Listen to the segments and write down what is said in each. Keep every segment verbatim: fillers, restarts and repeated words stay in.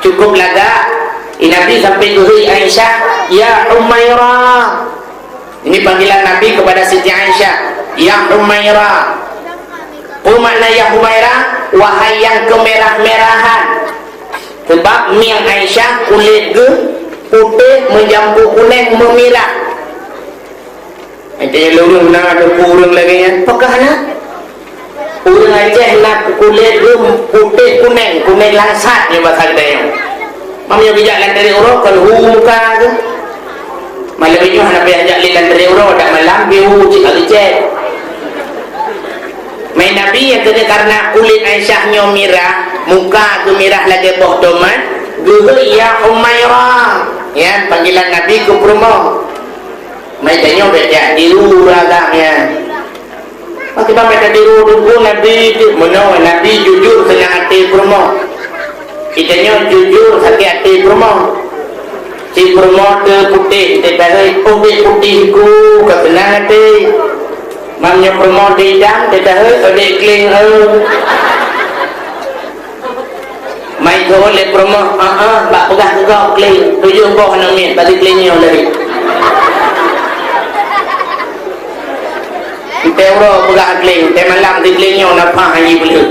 Cukup lagak, Nabi sampai geuhôi Aisyah, "Ya Humaira." Ini panggilan Nabi kepada Siti Aisyah, "Ya Humaira." Peue makna "Ya Humaira"? Wahai nyang keumirah-mirahan. Sebab mieng Aisyah kulét geuh putéh meujampu kunéng meumirah. Jadi lôn na ada ureuëng lagée nyan, peugah na. Ureuëng Aceh na kulét geuh putéh kunéng, kunéng langsat nyoe basa geutanyoe. Mam nyoe geujak lam deret uroe kon hu muka geuh. Malam nyoe hana payah jak lé lam deret uroe, dak malam biu cit bak geucet. Mai Nabi nyang keuneuk karena kulét Aisyah nyoe mirah, muka geumirah lagée boh tomat, geuhôi, "Ya Humaira." Nyan panggilan Nabi keu peurumoh. Mai tanyoe bék jak tiru ureuëng agam nyan. Pakriban bék tatiru Teungku Nabi, meunoe Nabi jujur seunang até peurumoh. Geutanyoe jujur sakét até peurumoh. Si peurumoh teu putéh, teu tahôi, "Oh, bék putéh ku, ka seunang até." Mam nyoe peurumoh teu idam, teu tahôi, "Oh, bék kleng, eu." Mai geuhôi lé peurumoh, "Ah, ah, bak peugah keu gob kleng, tujoh boh aneuk miet bagi kleng nyoe lagée." Teuntée uroe peugah kleng, teuntée malam di kleng nyoe na paih hana peuleueh.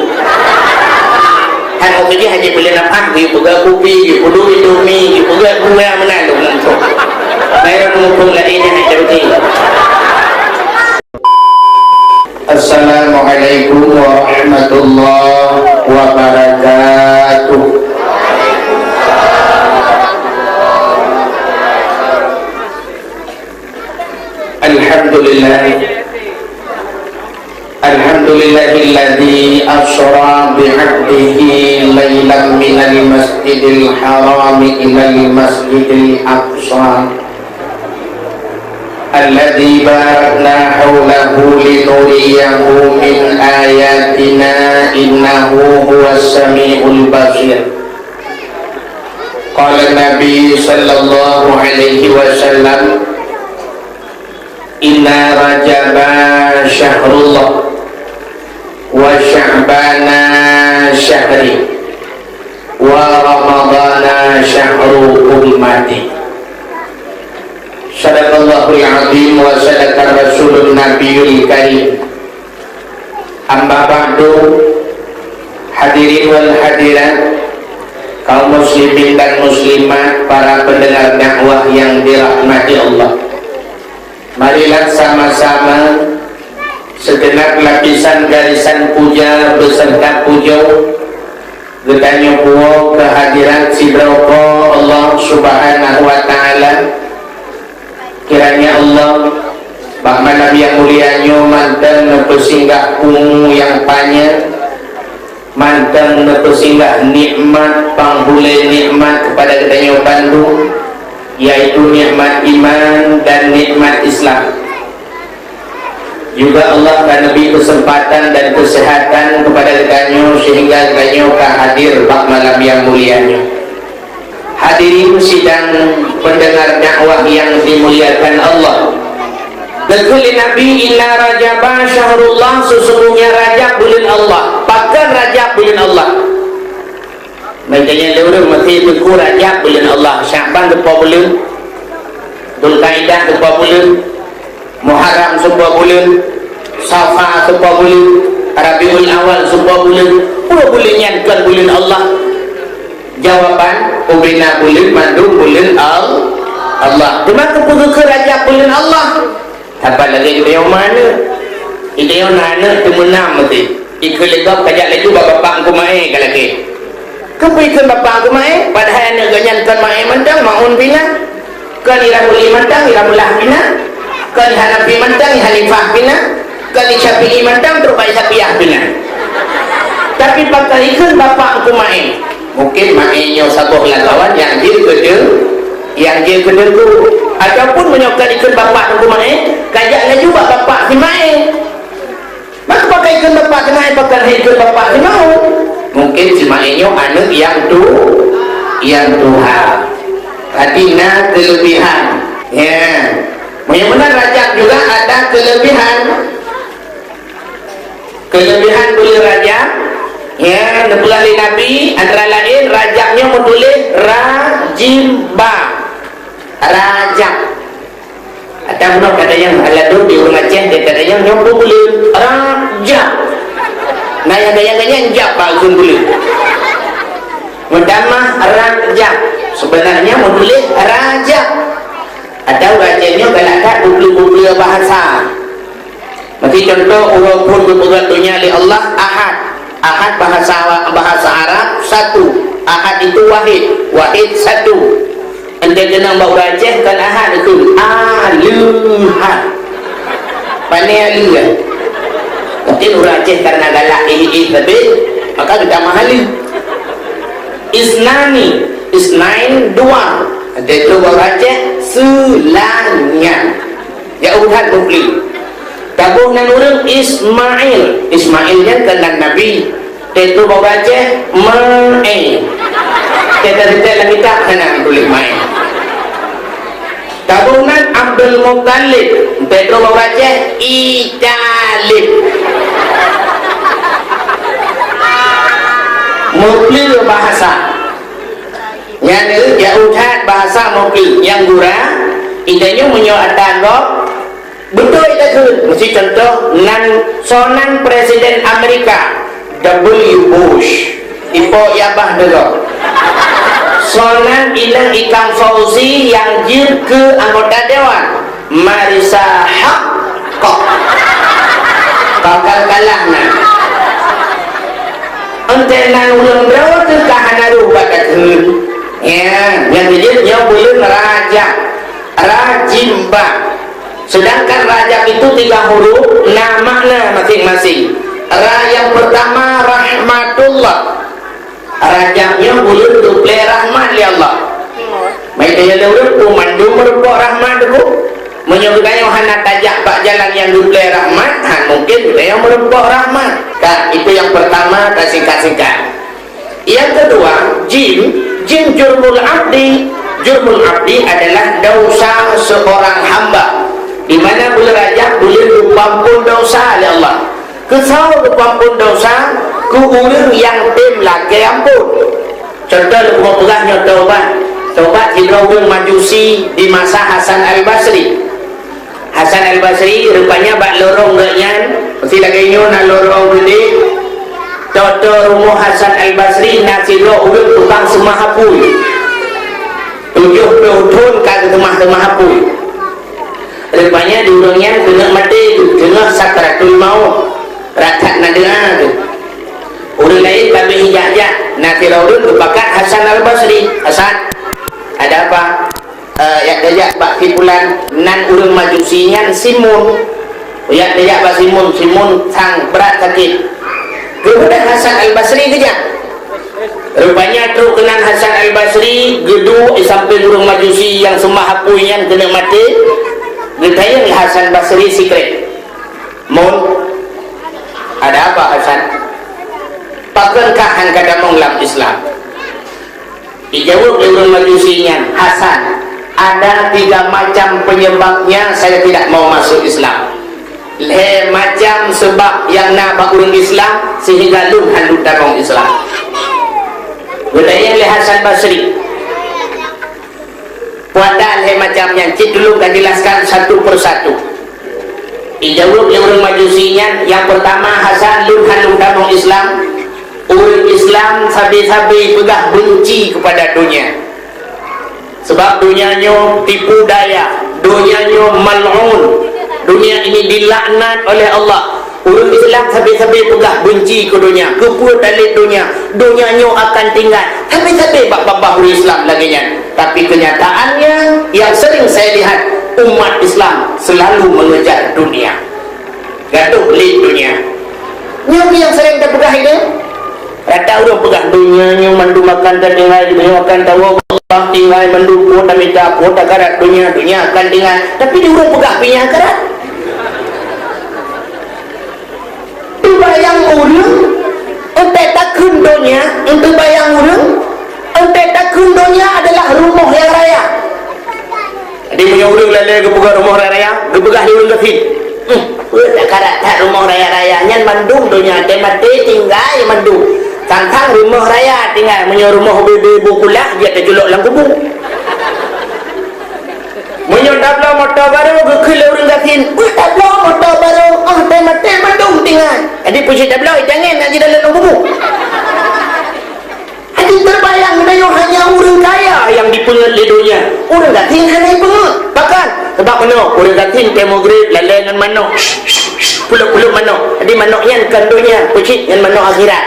Hana peuleueh hana peuleueh na paih, geuyue peugah kupi, geuyue peuduek indomie, geuyue peugah gula meunan lom langsung. Baru muphom lagée nyan hai teuntée. Assalamualaikum warahmatullahi wabarakatuh. Alhamdulillah. Alhamdulillahilladzi asra bi'abdihi lailan minal masjidil harami ilal masjidil aqsa. Alladzi barakna haulahu linuriyahu min ayatina innahu huwas samiul basir. Qala Nabi sallallahu alaihi wasallam, "Inna Rajaba syahrullah, wa Sya'bana syahri, wa Ramadana syahru ummati." Sadaqallahul azim wa sadaqa rasulun nabiyul karim. Amma ba'du, hadirin wal hadirat, kaum muslimin dan muslimat, para pendengar dakwah yang dirahmati Allah. Marilah sama-sama segenap lapisan garisan puja beserta pujoe geutanyoe puwoe keuhadirat sidroe Po Allah Subhanahu wa Ta'ala. Kiranya Allah, bak malam nyang mulia nyoe mantong neupeusinggah umu nyang panyang, mantong neupeusinggah nikmat panghulée nikmat keupada geutanyoe bandum, yaitu nikmat iman dan nikmat Islam. Juga Allah ka neubri keuseumpatan dan keuseuhatan keupada geutanyoe seuhingga geutanyoe ka hadir bak malam nyang mulia nyoe. Hadirin sidang pendengar dakwah yang dimuliakan Allah. Geukheun lé Nabi, "Inna Rajaba syahrullah," sesungguhnya Rajab buleuen Allah. Pakon Rajab buleuen Allah? Makanya lé ureuëng meusti teungku Rajab buleuen Allah, Sya'ban teupo buleuen, Zulkaidah teupo buleuen, Muharram teupo buleuen, Safar teupo buleuen, Rabiul Awal teupo buleuen. Peue buleuen nyan kon buleuen Allah? Jawaban, ubena buleuen mandum buleuen Al-, Allah. Teuma keupeue geukheun Rajab buleuen Allah? Saban lagée geutanyoe na aneuëk. Geutanyoe na aneuëk teumeunam meusti. Ikheun lé gob kajak laju bak bapak Teungku Maé ka lakée. Keupeue ikheun bapak Teungku Maé? Padahai aneuëk geuh nyan kon Maé mantong, Maun pih na. Kon Iramuli mantong, Iramullah pih na. Kon Hanafi mantong, Hanifah pih na. Kon Syafi'i mantong, trok bak Syafi'iyah pih na. Tapi pakon ikheun bapak Teungku Maé? Mungkin Maé nyoe saboh lam kawan nyang jeuet keu teungku, nyang jeuet keu teungku. Ataupun meunyoe ka ikheun bapak Teungku Maé, kajak laju bak bapak si Maé. Maka pakon ikheun bapak si Maé, pakon ikheun bapak si Maé? Mungkin si Maé nyoe aneuëk nyang tu, nyang tuha. Tapi na keulebihan. Ya. Meunyoe meunan Rajab juga ada keulebihan. Keulebihan buleuen Rajab, ya, neupeugah lé Nabi, antara laén Rajab nyoe meutuléh Rajimba. Rajab. Ada bunoe kadang nyang ladôm di ureuëng Aceh, dia kadang nyang nyoe buleuen Rajab. Nah, nyang kadang-kadang jab bak ureuëng buleuen. Meutamah Rajab. Sebenarnya meutuléh Rajab. Ada ureuëng Aceh nyoe galak that buleuen-buleuen bahasa. Meusti contoh, uroe phon geupeugah donya lé Allah Ahad. Ahad bahasa, bahasa Arab satu. Ahad itu wahid. Wahid satu. Entah kenang bak ureuëng Aceh kan Ahad itu. Aleuhad. Pane aleuh kan? Mungkin ureuëng Aceh karena galak ih-ih teubiet, maka geutamah aleuh. Isnani, isnain dua. Entah itu bak ureuëng Aceh seulanya. Ya udah mungkin. Taboh nan ureuëng Ismail. Ismail nyan kan nan Nabi. Tetu bak Aceh, Mae. Teuka-teuka lam kitab hana tuléh Mae. Taboh nan Abdul Muttalib. Tetu bak Aceh, Italib. Meupeue bahasa. Nyan jauh that bahasa mungkin. Nyang gura, idanya meunyoe atan gob, beutôi takheun, meusti contoh nan soe nan Presiden Amerika, W Bush. Ipo yabah dulu. Soe nan inong Ikang Fauzi nyang jeuet keu anggota dewan, Marisa Haque. Bakal kalah na. Entah nan ureuëng droe teuka hana roh bak takheun. Ya, nyang jeuet nyoe buleuen Rajab. Rajimba. Sedangkan Rajab itu tiga huruf, na makna masing-masing. Ra yang pertama rahmatullah. Rajab nyoe buleuen geuplé rahmat lé Allah. Maka ya lé ureuëng pun mandum meureumpok rahmat tu. Meunyoe geutanyoe hana tajak bak jalan nyang geuplé rahmat, han mungkin geutanyoe meureumpok rahmat. Kan, itu yang pertama, tasingkat-singkat. Yang kedua, jim, jim jurmul abdi. Jurmul abdi adalah dosa seorang hamba. Di mana bulan Rajab bulan geupampun dosa lé Allah. Keu soe geupampun dosa? Keu ureuëng nyang tem lakée ampun. Contoh lôn peugah nyoe taubat. Taubat sidroe ureuëng Majusi di masa Hasan Al-Basri. Hasan Al-Basri rupanya bak lorong geuh nyan, meusti lagée nyoe na lorong geude. Toto rumoh Hasan Al-Basri na sidroe ureuëng tukang seumah apui. Tujoh ploh thon ka geuseumah-seumah apui. Rupanya di ureuëng nyan keuneuk maté, keuneuk sakratul maut. Ratat na deungoe tu. Ureuëng laén ka beuh jak-jak, na sidroe ureuëng geupakat Hasan Al-Basri. "Hasan, ada apa?" "Eh, jak tajak bak si pulan, nan ureuëng Majusi nyan Simun." Jak tajak bak Simun, Simun sang brat sakét. Geubeudôh Hasan Al-Basri geujak. Rupanya trok keunan Hasan Al-Basri geuduek di sampéng ureuëng Majusi nyang seumah apui nyan keuneuk maté, geutanyong lé Hasan Basri sikrek, "Mun, ada apa Hasan? Pakon kah han ka tamong lam Islam?" Dijaweueb lé ureuëng Majusi nyan, "Hasan, ada tiga macam penyebabnya saya tidak mau masuk Islam." Lhée macam seubab nyang na bak ureuëng Islam sehingga lôn han lôn tamong Islam. Geutanyong lé Hasan Basri, "Peue ata lhée macam nyan, cit tulông ka jelaskan satu persatu." Dijaweueb lé ureuëng Majusi nyan, "Yang pertama, Hasan, lôn han lôn tamong Islam. Ureuëng Islam sabe-sabe peugah benci kepada dunia. Sebab donya nyoe tipu daya, donya nyoe mal'un, donya ini dilaknat oleh Allah. Ureuëng Islam sabe-sabe peugah benci keu donya, keupeue talét donya, donya nyoe akan tinggai." Sabe-sabe bak babah ureuëng Islam lagée nyan. Tapi kenyataannya yang sering saya lihat, umat Islam selalu mengejar dunia. Gadoh lé donya. Nyoe nyang sering tapeugah ilée. Rata ureuëng peugah, "Donya nyoe mandum akan tatinggai, donya akan tawoe, Allah tinggai mandum, peue tamita, peue takarat donya, donya akan tinggai." Tapi di ureuëng peugah pih nyang karat. Teubayang ureuëng, entée takheun donya, teubayang ureuëng, entée takheun donya adalah rumoh nyang raya. Jadi meunyoe ureuëng lalée geupeugah rumoh raya-raya, geupeugah lé ureuëng gasien, "Huh, peue takarat that rumoh raya-raya nyan mandum donya, teumaté tinggai mandum. Sang-sang rumoh raya tinggai, meunyoe rumoh ubé-ubé bukulah, jeuet teuculok lam kubu." Gasien, beutabloe moto barô, 'oh watèe maté mandum tinggai. Jadi peue jih tabloe, jangan nak jidalam lôn kubu. Jadi terbayang geutanyoe hanya ureueng kaya nyang jipeungeuet lé donya. Ureueng gasien hana jipeungeuet. Pakon? Sabab meunoe, ureueng gasien watèe meugreb lalè ngon manok. Pulop-pulop manok. Jadi manok nyan kon donya, peue jih nyan manok akhirat.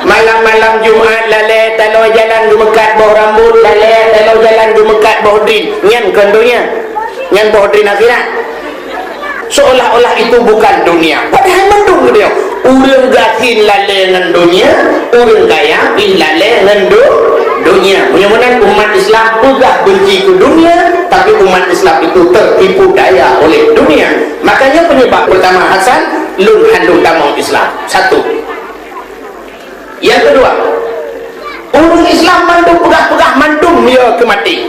Malam-malam Jumat lalè taloe jalan geumeukat boh rambot, lalè taloe jalan geumeukat boh drin. Nyan kon donya. Nyan boh drin akhirat. Seolah-olah itu bukan dunia. Padahai mandum geutanyoe. Ureueng gasien lalè ngon donya, ureueng kaya pih lalè ngon do-, donya. Meunyoe meunan umat Islam peugah benci keu dunia, tapi umat Islam itu tertipu daya oleh dunia. Makanya penyebab pertama Hasan, lôn han lôn tamong Islam. Satu. Nyang keudua, ureueng Islam mandum peugah-peugah mandum ya keu maté.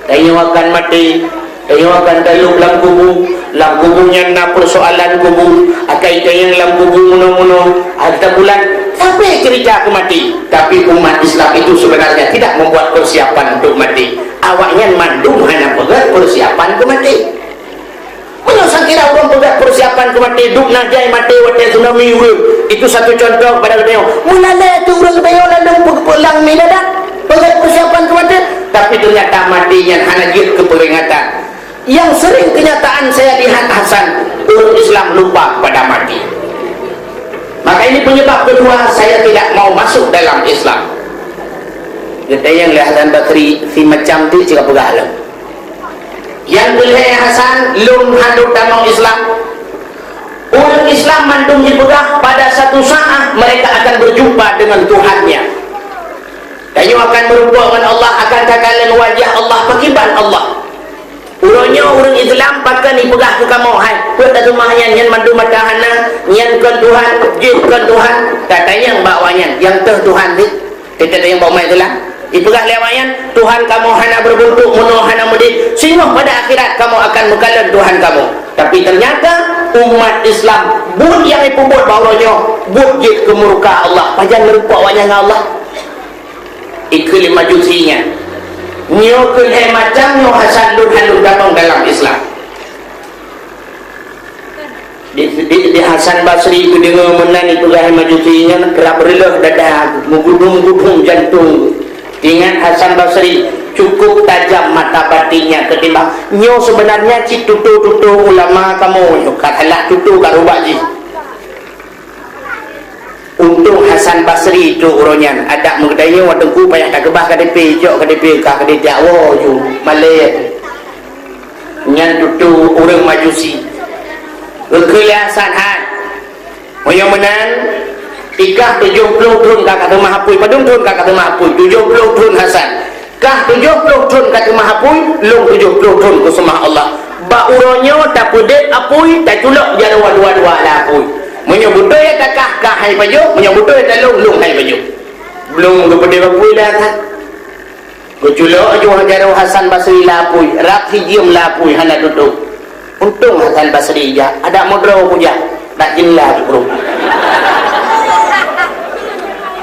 Tanyoe akan maté, tanyoe akan talop lam kubu, lam kubu nyan na peusoalan kubu, akai tanyong lam kubu meunoe-meunoe, hareuta bulan, sampai cerita keu maté. Tapi umat Islam itu sebenarnya tidak membuat persiapan untuk mati. Awaknyan mandum hana peugah persiapan keu maté. Meunyoe sakira ureueng peugah persiapan keu maté, dum na jai maté watèe tsunami ureueng. Itu satu contoh kepada geutanyoe. Meulalè teuh ureueng geutanyoe lalong peulang miladat, peugah persiapan keu maté, tapi ternyata maté nyan hana jeuet keu peuringatan. Yang sering kenyataan saya lihat Hasan, ureueng Islam lupa pada mati. Maka ini penyebab kedua saya tidak mau masuk dalam Islam. Geutanyong lé Hasan Basri, si macam tu cit ka peugah lom. Nyang keu lhèe Hasan, lôn han lôn tamong Islam. Ureueng Islam mandum jipeugah pada satu saat mereka akan berjumpa dengan Tuhannya. Tanyoe akan meurumpok ngon Allah, akan takalon wajah Allah, pakriban Allah. Uroe nyoe ureueng Islam pakon jipeugah keu kamoe, hai, peue taseumah nyan, nyan mandum mata hana, nyan kon Tuhan, jeuet kon Tuhan, tatanyong bak awaknyan, nyang teuh Tuhan jih. Teuntèe nyang bak umat Islam, jipeugah lé awaknyan, "Tuhan kamoe hana beubuntuk, meunoe hana meudeh, singoh pada akhirat kamoe akan meukalon Tuhan kamoe." Tapi ternyata umat Islam, buet nyang jipeubuet bak uroe nyoe, buet jeuet keu murka Allah. Pajan meurumpok awaknyan ngon Allah? Ikheun lé Majusi nyan. Nyoe keuh lhèe macam nyoe Hasan lôn han lôn tamong dalam Islam. Di, di, di Hasan Basri geudeungoe meunan jipeugah Majusi nyan, rab reuloh dada, meugudong-gudong jantong. Ingat Hasan Basri, cukup tajam mata batinnya ketimbang nyoe, sebenarnya cit tutoe-tutoe ulama kamoe nyoe, ka salah tutoe ka rubak jih. Untông Hasan Basri trok uroe nyan, adak meugeutanyoe watèe ku payah takeubah K T P, cok K T P ka keudéh jak woe ju, malèe. Nyan tutoe ureueng Majusi. Geukheun lé Hasan, "Hai, meunyoe meunan, i kah tujoh ploh thon ka kaseumah apui." "Padum thon ka kaseumah apui?" "Tujoh ploh thon, Hasan." "Kah tujoh ploh thon kaseumah apui, lôn tujoh ploh thon kuseumah Allah. Bak uroe nyoe tapeudép apui, taculok jaroe dua-dua lam apui. Meunyoe beutôi ata kah, kah han jipajoh, meunyoe beutôi ata lôn, lôn han jipajoh." Blom geupeudép apui lé Hasan. Geuculok ju jaroe Hasan Basri lam apui, rab sijeuem lam apui hana tutôp. Untông Hasan Basri jak, adak meudroe kujak, dak jeulaih jukrueng.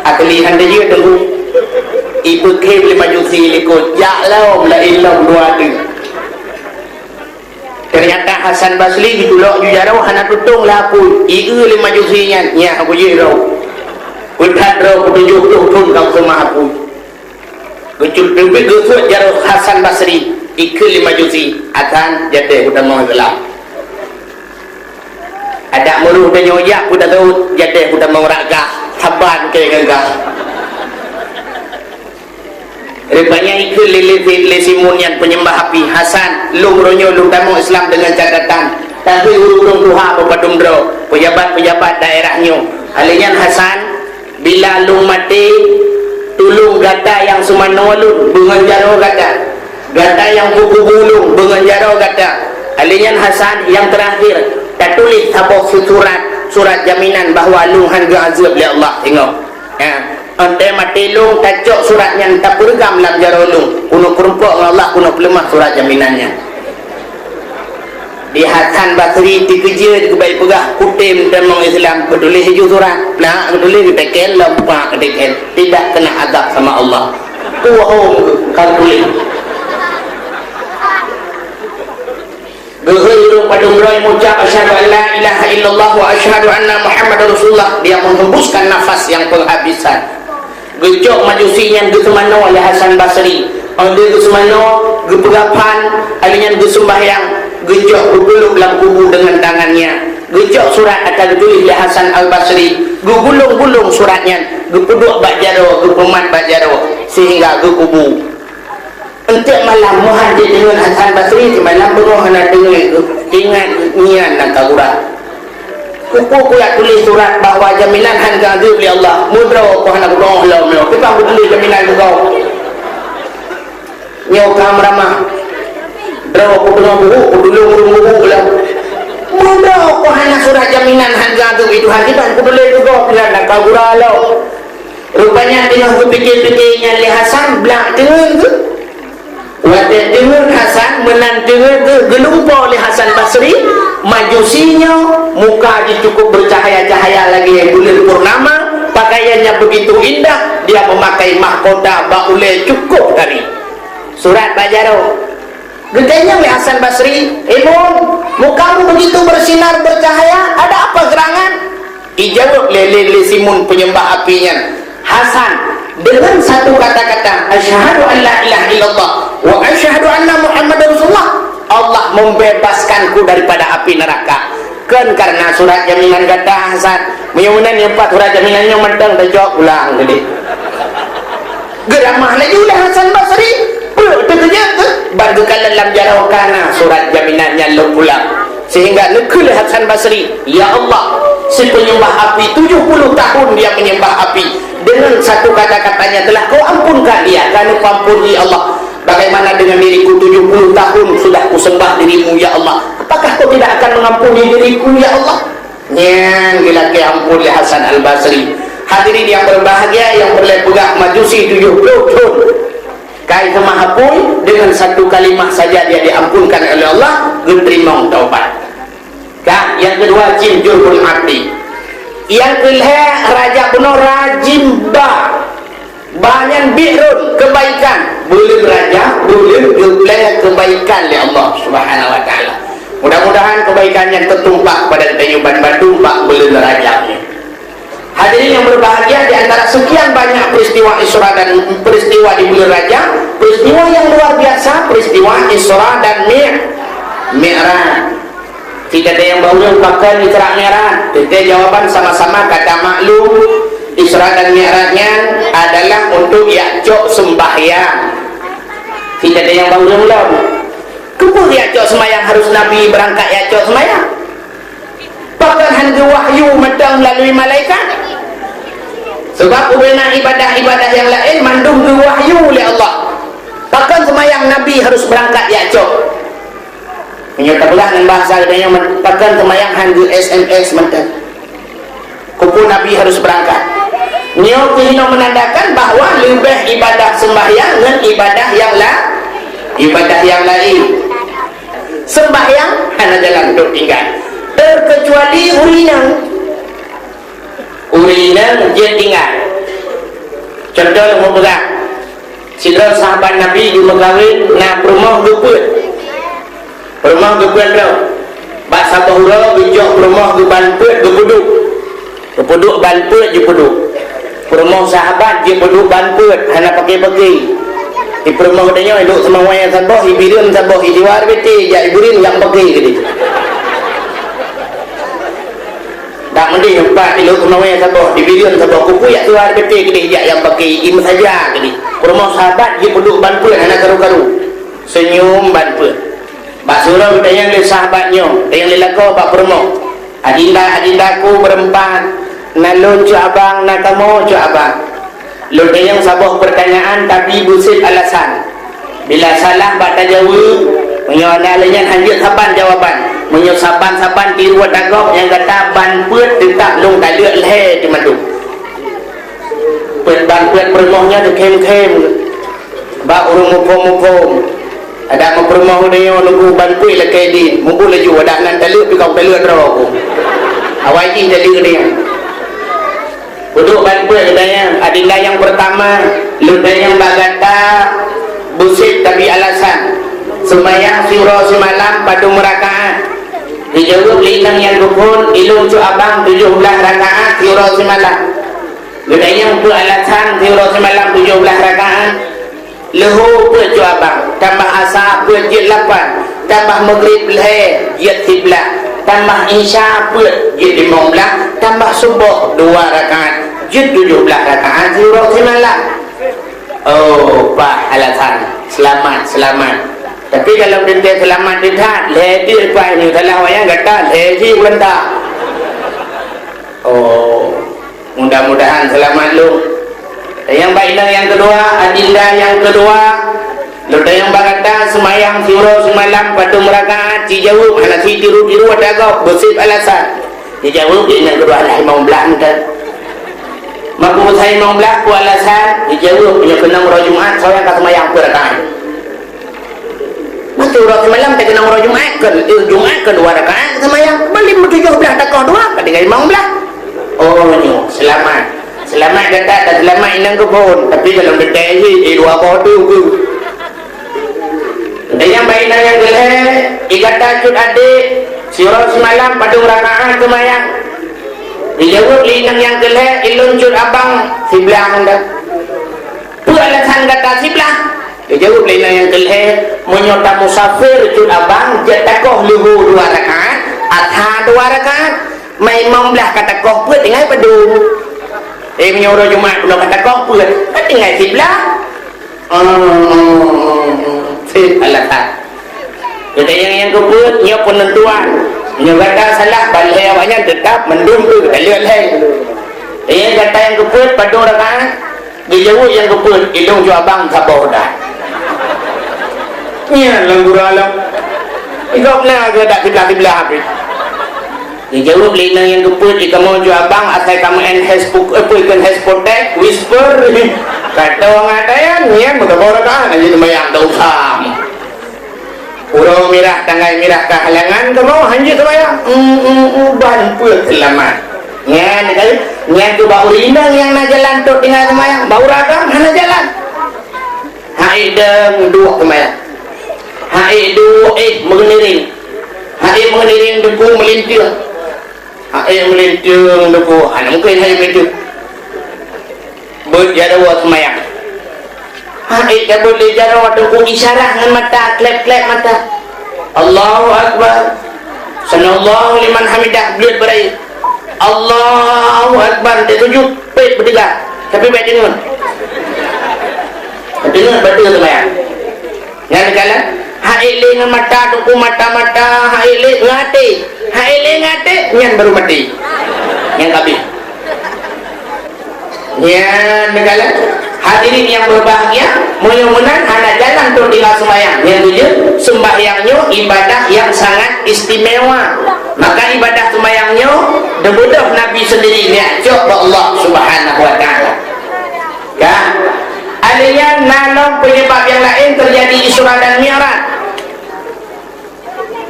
Akhé han teujeuet teungku. Ipeukhém lé Majusi likot, jak lom laén lom dua teuk. Teunyata Hasan Basri geuculok ju jaroe hana tutông lam apui, ié lé Majusi nyan, nyan aku jih droe. Peuthat droe peutujoh ploh thon ka kuseumah apui. Geucut teubiet geusuet jaroe Hasan Basri, ikheun lé Majusi, "Hasan, jadeh kutamong Islam." Adak meurôh tanyoe jak peue tasaut, "Jadeh kutamong ragah, saban keu gagah." Rupanya ikheun lé, lé, lé Simun nyan peunyeumbah api, "Hasan, lôn uroe nyoe lôn tamong Islam deungon catatan, tapi ureueng-ureueng tuha beupadum droe, peujabat-peujabat daerah nyoe. Alèh nyan Hasan, bila lôn maté, tulông gata nyang seumanoe lôn beungon jaroe gata. Gata nyang peukubu lôn beungon jaroe gata. Alèh nyan Hasan, nyang teurakhir, tatuléh saboh surat, surat jaminan bahwa lôn han geuazeub lé Allah." Ingat. Ha, 'oh watèe maté lôn, tacok surat nyan tapeureugam lam jaroe lôn. Keuneuk peurumpok ngon Allah, keuneuk peuleumah surat jaminan nyan. Di Hasan Basri teukeujeuet geubai peugah, "Kutem tamong Islam." Geutuléh ju surat. Nak geutuléh, geuteken lom, pak geuteken. Tidak kena azab sama Allah. Tuwoe ka geutuléh. Geuhôi ureuëng padum droe meucab, "Asyhadu an la ilaha illallah wa asyhadu anna Muhammadar Rasulullah." Dia menghembuskan nafas yang penghabisan. Geucok Majusi nyan geuseumanoe lé Hasan Basri. Óh lheueh geuseumanoe, geupeugah phan, lheueh nyan geuseumbahyang, geucok geupeuleueb lam kubu deungon tangannya. Geucok surat ata geutuléh lé Hasan Al-Basri, geugulong-gulong surat nyan, geupeuduek bak jaroe, geupeumat bak jaroe, seuhingga geukubu. Enteuk malam meuhan jideungon Hasan Basri, simalam beungoh hana deungoe, ingat nyan lam kaburan. Keupeue kuyak tuléh surat bahwa jaminan han geuadeueb lé Allah? Meudroe ku hana kudeungoe lom nyoe. Kiban kutuléh jaminan keu gob? Nyoe ka meuramah. Droe kudeungoe buhuk, kutulông ureuëng buhuk lom. Meudroe ku hana surat jaminan han geuadeueb lé Tuhan, kiban kutuléh keu gob? Nyan lam kaburan lom. Rupanya teungoh geupike-pike nyan lé Hasan, blah teungeut geuh. Watée teungeut Hasan, meunan teungeut geuh geulumpoe lé Hasan Basri, Majusi nyoe, muka jih cukup bercahaya-cahaya lagée buleuen purnama, pakaiannya begitu indah, dia memakai mahkota bak ulée cukup tari. Surat bak jaroe. Geutanyong lé Hasan Basri, "Imun, mukamu begitu bersinar, bercahaya, ada apa gerangan?" Ijaweueb lé, lé, lé si Mun penyembah api nyan, "Hasan, dengan satu kata-kata, asyhadu an la ilaha illallah wa asyhadu anna Muhammadar Rasulullah, Allah membebaskanku daripada api neraka." Kon karena surat jaminan gata, Hasan. Meunyoe meunan, nyoe pat surat jaminan nyoe mantong tacok pulang tadi. Geuramah laju lé Hasan Basri, peue teukeujeuet teuh, ban geukalon lam jaroe ka na surat jaminan nyan lom pulang. Sehingga neukheun lé Hasan Basri, "Ya Allah, si penyembah api, tujuh puluh tahun dia menyembah api. Dengan satu kata-katanya telah Kau ampunkan dia, ka neupeuampôn, ya Allah. Bagaimana dengan diriku, tujuh puluh tahun sudah kusembah dirimu, ya Allah. Apakah Kau tidak akan mengampuni diriku, ya Allah?" Nyan geulakée amphon lé Hasan Al-Basri. Hadirin yang berbahagia, nyang peureulée peugah, Majusi tujoh ploh thon ka jiseumah apui, dengan satu kalimah saja dia diampunkan oleh Allah, geuteurimong taubat. Ka, nyang keudua, Jim Jurbul Abdi. Nyang keulhée, raja bunoe, Rajim Ba. Ba nyan bi'run, keubaikan. Buleuen raja, buleuen geuplée keubaikan lé Allah Subhanahu wa Taala. Mudah-mudahan keubaikan nyan teutumpah kepada geutanyoe ban mandum bak buleuen raja nyoe. Hadirin yang berbahagia, di antara sekian banyak peristiwa Isra dan peristiwa di buleuen raja, peristiwa yang luar biasa, peristiwa Isra dan Mi-, Mi'raj. Teuntée nyang bak ureuëng pakon Isra Mi'raj? Teuntée jawaban sama-sama ka tamaklum, Isra dan Mi'raj nyan adalah untuk jak cok seumbahyang. Teuntée nyang bak ureuëng lom. Keupeue jak cok seumbahyang harus Nabi beurangkat jak cok seumbahyang? Pakon han geuwahyu mantong meulalu malaikat? Sabab ubena ibadah-ibadah nyang laén mandum geuwahyu lé Allah. Pakon seumbahyang Nabi harus beurangkat jak cok? Meunyoe tapeugah ngon bahasa geutanyoe, pakon seumayang han geu-S M S mantong? Keupeue Nabi harus beurangkat? Nyoe keunoe meunandakan bahwa leubeh ibadah seumbahyang ngon ibadah nyang la-, ibadah nyang laén. Seumbahyang hana jalan untuk tinggai, terkecuali ureuëng inong. Ureuëng inong jeuet tinggai. Contoh lôn peugah, sidroe sahabat Nabi geumeukawen na peurumoh geupeuet. Peurumoh geupeuet droe. Bak saboh uroe geujok peurumoh geuban peuet geupeuduek. Geupeuduek ban peuet jipeuduek. Peurumoh sahabat jipeuduek ban peuet hana paké-paké. Di peurumoh geutanyoe iduek seumawai saboh, ibireuen saboh, idiwa ribete jak ibireuen jak paké geude. Dak meudeh empat, iduek seumawai saboh, ibireuen saboh, kuku jak tuha ribete geude jak nyang paké, imeusaja geude. Peurumoh sahabat jipeuduek ban peuet hana karu-karu. Seunyum ban peuet. Bak siuroe geutanyong lé sahabat nyoe, tanyong lé lakoe bak peurumoh, "Adinda, adindaku beureuempat, na lôn cut abang, na kamoe cut abang. Lôn tanyong saboh peurtanyaan, tapi beusit alasan. Bila salah bak tajaweueb, meunyoe na lé nyan han jeuet saban jawaban. Meunyoe saban-saban tiru ata gob, nyang gata ban peuet teutap lôn taleuek lhée teumadu." Peuet ban peuet peurumoh nyan teukhém-khém bak ureuëng muphom-muphom. Adak meupeurumoh geutanyoe nunggu ban peuet lakée dien, mubu laju adak nan taleuek pih kong taleuek droe ku. Awai jih taleuek geutanyoe. Peuduek ban peuet geutanyoe, adinda nyang peurtama, lôn tanyong bak gata beusit tapi alasan. Seumayang siuroe simalam padum rakaat? Geujaweueb lé inong nyang geuphon, ilôn cut abang tujoh blaih rakaat siuroe simalam. Geutanyong peue alasan siuroe simalam tujoh blaih rakaat? Leuhô peuet cut abang, tambah asa peuet jeuet lapan, tambah meugrib lhée jeuet siblaih, tambah isya peuet jeuet limong blaih, tambah suboh dua rakaat, jeuet tujoh blaih rakaat siuroe simalam. Oh, paih alasan. Seulamat, seulamat. Tapi kalau teuntée seulamat teuh that, lhée jeuet paih nyoe salah wayang gata lhée jeuet mantap. Oh, mudah-mudahan seulamat lôn. Nyang bak inong nyang keudua, adinda nyang keudua, lôn tanyong bak gata, seumayang siuroe simalam padum rakaat, ci jaweueb hana ci tiru-tiru ata gob, beusieb alasan. Ci jaweueb, inong keudua lah limong blaih meuteun. Maka usai limong blaih peue alasan? Ci jaweueb, nyoe keunong uroe Jumat, soe nyang ka seumayang peuet rakaat? Maka uroe simalam teukeunong uroe Jumat, keu, eh, Jumat keu dua rakaat seumayang. Malam meutujoh blaih takoh dua, ka tinggai limong blaih. Oh, nyoe, seulamat. Seulamat gata dan seulamat inong geuphon. Tapi dalam detai jih, eh, dua boh tu ke. Dan nyang bak inong nyang geulhée, i gata cut adék, siuroe simalam padum rakaat seumayang? Geujaweueb lé inong nyang geulhée, ilôn cut abang siblaih anda. Peue alasan gata siblaih? Geujaweueb lé inong nyang keulhée, meunyoe tamusafir cut abang, jeuet takoh leuhô dua rakaat, asa dua rakaat, ma limong blaih ka takoh peuet tinggai padum. Eh, meunyoe uroe Jumat bunoe ka takoh peuet, ka tinggai siblaih. Hmm, hmm, hmm, hmm. Sip alasan. Geutanyoe nyang keupeuet, nyoe peunentuan. Meunyoe gata salah, ban lhée awaknyan teutap mandum tu geutaleuek lhée. Eh, gata nyang keupeuet, padum rakaat? Geujaweueb nyang keupeuet, ilôn cut abang saboh dah. Nyan lam gura lom. Igop na geudak siblaih-siblaih habéh. Geujaweueb lé inong nyang keupeuet, "Di kamoe cut abang, asai kamoe en hespo-, eh, peue ikon headphone teh, whisper." Ka tong atayan, nyan meusaboh rakaat, hana jeuet seumayang, tak usah. Uroe mirah, tanggai mirah ka halangan kamoe, hana jeuet seumayang. Hmm, hmm, hmm, ban peuet seulamat. Nyan kali, nyan keuh bak ureueng inong nyang na jalan trok tinggai seumayang, bak ureueng agam hana jalan. Hai deueng duek seumayang. Hai duek, eh, meungiring. Hai meungiring duku meulinteung. Hai meulinteueng duku, hana mungken hai meulinteueng. Beuet jaroe seumayang. Hai tabeuet lé jaroe duku isyarat ngon mata, klep-klep mata. Allahu Akbar. Sami'allahu liman hamidah, bleuet beurayeuk. Allahu Akbar, teusujut, pet beuteuga. Tapi bèk deungon. Deungon bateue seumayang. Nyan kalon, hai lé ngon mata, duku mata-mata, hai lé ngon até. Hai lé ngon até, nyan baru maté. Nyan ka abéh. Nyan kalon, hadirin yang berbahagia, meunyoe meunan hana jalan trok tinggai seumayang. Nyan tujuan, seumayang nyoe ibadah yang sangat istimewa. Maka ibadah seumayang nyoe, dibeudôh Nabi sendiri, neujak cok bak Allah Subhanahu wa Ta'ala. Ka? Alèh nyan na lom penyebab yang laén terjadi Isra dan Mi'raj.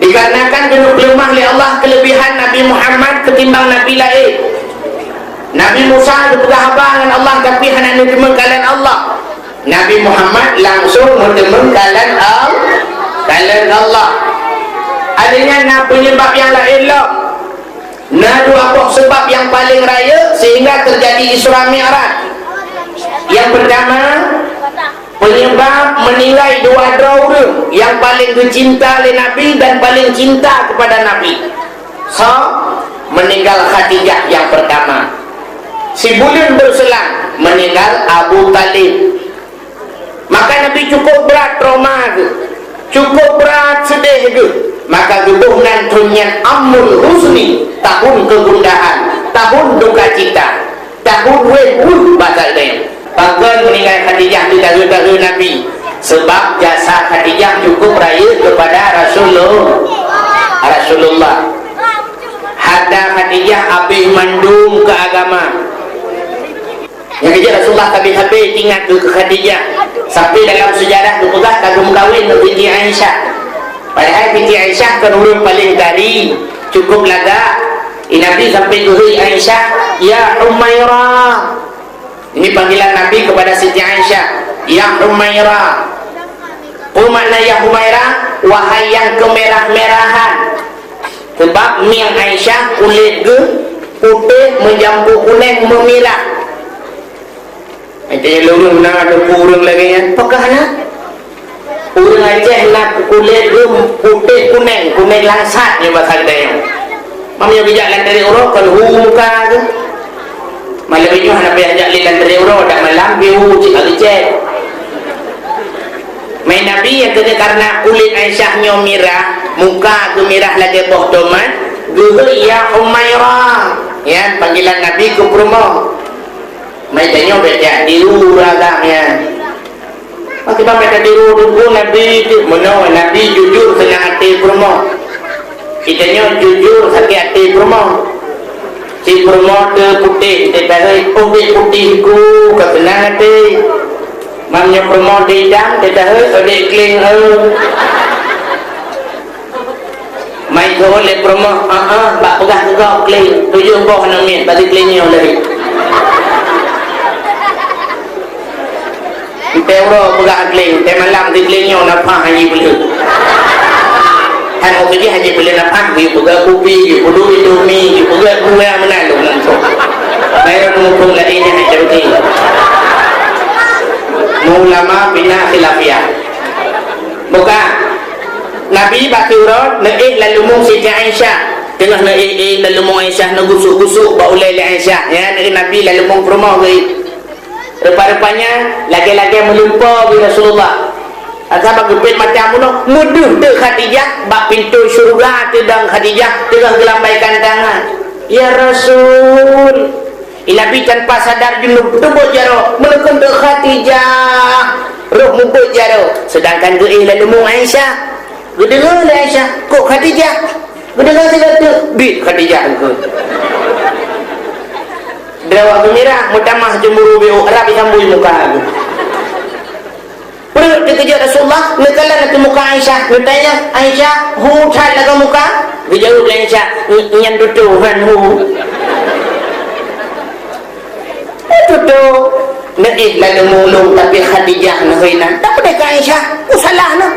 Dikarenakan keuneuk peuleumah lé Allah keulebihan Nabi Muhammad ketimbang nabi laén. Nabi Musa geupeugah haba ngon Allah, tapi hana neuteumeung kalon Allah. Nabi Muhammad langsung neuteumeung kalon Al-, kalon Allah. Alèh nyan na penyebab yang laén lom. Na dua boh seubab nyang paleng rayeuk sehingga teujadi Isra Mi'raj. Nyang peurtama, penyebab meuninggai dua droe ureueng nyang paleng geucinta lé Nabi dan paleng cinta keupada Nabi. Soe? Meuninggal Khadijah nyang peurtama. Sibuleuen beuseulang meuninggal Abu Thalib. Maka Nabi cukup brat trauma geuh, cukup brat seudeh geuh. Maka geuboh nan thôn nyan Amul Huzni, tahun kegundahan, tahun dukacita, tahun wéh-weuh basa Ibrani. Pakon meuninggai Khadijah di tahun-tahun Nabi? Sebab jasa Khadijah cukup rayeuk keupada Rasulullah. Rasulullah. Harta Khadijah abéh mandum keu agama. Nyang keujeuet Rasulullah sabe-sabe ingat keu Khadijah. Sampai dalam sejarah geupeugah ka geumeukawen ngon Siti Aisyah. Padahai Siti Aisyah kon ureueng paleng tari, cukup lagak. Di Nabi sampai geuhôi Aisyah, "Ya Humaira." Ini panggilan Nabi kepada Siti Aisyah, "Ya Humaira." Peue makna ya Humaira? Wahai nyang keumirah-mirahan, sabab mieng Aisyah kulét geuh putéh meujampu kunéng meumirah. Até lôn na teupeu ureuëng lagée nyan, pakah na? Ureuëng Aceh na kulét geuh putéh kunéng, kunéng langsat nyoe basa geutanyoe. Meunyoe geujak lam teurik uroe kon hu muka geuh. Malam nyoe hana payah jak lé lam teurik uroe, dak malam pih hu cit ka geucét. Mai Nabi nyang keuneuk karena kulét Aisyah nyoe mirah, muka geumirah lagée boh tomat, geuhôi, "Ya Humaira." Nyan panggilan Nabi keu peurumoh. Mai tanyoe bék jak tiru ureuëng agam nyan. Pakriban bék tatiru teungku Nabi teuh meunoe, Nabi jujur seunang até peurumoh. Geutanyoe jujur sakét até peurumoh. Cit peurumoh teuh putéh, teuh tahôi, "Oh, bék putéh ku, ka seunang até." Meunyoe peurumoh teuh itam, teuh tahôi, "Oh, bék kleng, eh." Mai keu lé peurumoh, "Ah, ah, bak peugah keu gob kleng, tujoh boh aneuk miet, bagi kleng nyoe lé." Teuntée uroe peugah kleng, teuntée malam di kleng nyoe nafah hana peuleueh. Hana peugah hana peuleueh nafah, geuyue peugah kupi, geuyue peugah indomie, geuyue peugah kue meunan lôn ngon trok. Bayreuh muphom lagée nyan hana rugi. Ulama bina khilafiyah. Buka. Nabi bak siuroe neuéh laleumu Siti Aisyah. Teungoh neuéh-éh laleumu Aisyah, neugusuk-gusuk bak ulée lé Aisyah. Ya, neuéh Nabi laleumu peurumoh geuh. Rupa-rupanya lagée-lagée meulumpoe bak Rasulullah. Asa bak geupét mata bunoe, meudeuh teuk Khadijah bak pintoe syeuruga teudong Khadijah teungoh geulambaikan tangan. "Ya Rasul." Nabi tanpa sadar junub teubeuet jaroe, meulakon teuk Khadijah. Roh mubeuet jaroe, seudangkan geuéh laleumu Aisyah. Geudeungoe lé Aisyah, "Kok Khadijah?" Geudeungoe sigoe teuk, "Bit Khadijah engkeu." Drawah geumirah, meutamah cemburu biôh, rab isambui muka geuh. Peureuet teukeujot Rasulullah, neukalon ateueh muka Aisyah, neutanyong, "Aisyah, hu that lagoe muka?" Geujaweueb lé Aisyah, "Nyan tutoe han hu." "Eh, tutoe, neuéh laleumu lôn, tapi Khadijah neuhôi nan." "Tapeudeh keu Aisyah, peue salah neuh?"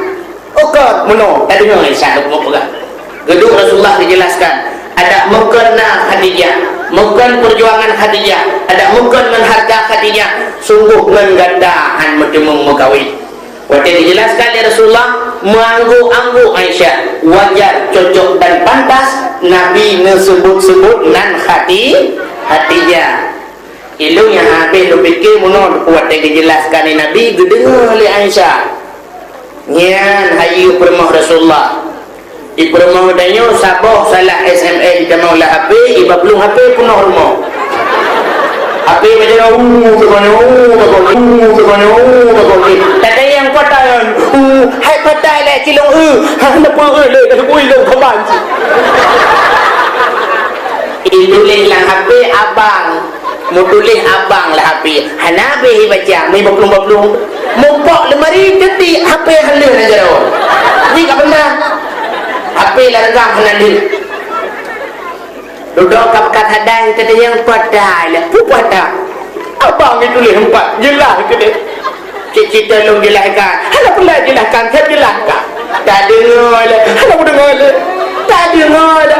Ukeue meunoe, tadeungoe Aisyah lôn peugah. Geuduek Rasulullah geujelaskan, adak meukon na Khadijah, meukon peujuangan Khadijah, adak meukon ngon hareuta Khadijah, sunggoh ngon gata han meuteumeung meukawen. Watée geujelaskan lé Rasulullah, meuangguk-angguk Aisyah, wajar, cocok dan pantas Nabi neuseubut-seubut nan Khadi-, Khadijah. Ilôn nyang habéh lôn pike meunoe watée geujelaskan lé Nabi geudeungoe lé Aisyah. Nyan hayeue peurumoh Rasulullah. Di peurumoh geutanyoe saboh salah S M S jitamong lam H P, iba plueng H P peunoh rumoh. H P baca dah, "Uh, teupanoe, uh, teupanoe, uh, teupanoe, uh, teupanoe." Tadi nyang patai nyan, "Uh, hai patai lé cilong, uh, ha, hana peue, uh, lé, dah bui lôn kaban." Ituléh lam H P abang. Meutuléh abang lam H P, hana habéh ibaca, meubaplong-baplong. Mupok lemari, teuti H P haleue na jaroe. Ji ka benda. H P lam regang hana lheueh. Dudoe ka pakat hadai, teuti nyang patai lah. Peue patai? Abang ituléh empat, jeulaih keudeh. Cit-cit lôn jeulahkan. Hana peureulée jeulahkan, ka jeulahkan. Tadeungoe lé. Hana peudeungoe lé. Tadeungoe lé.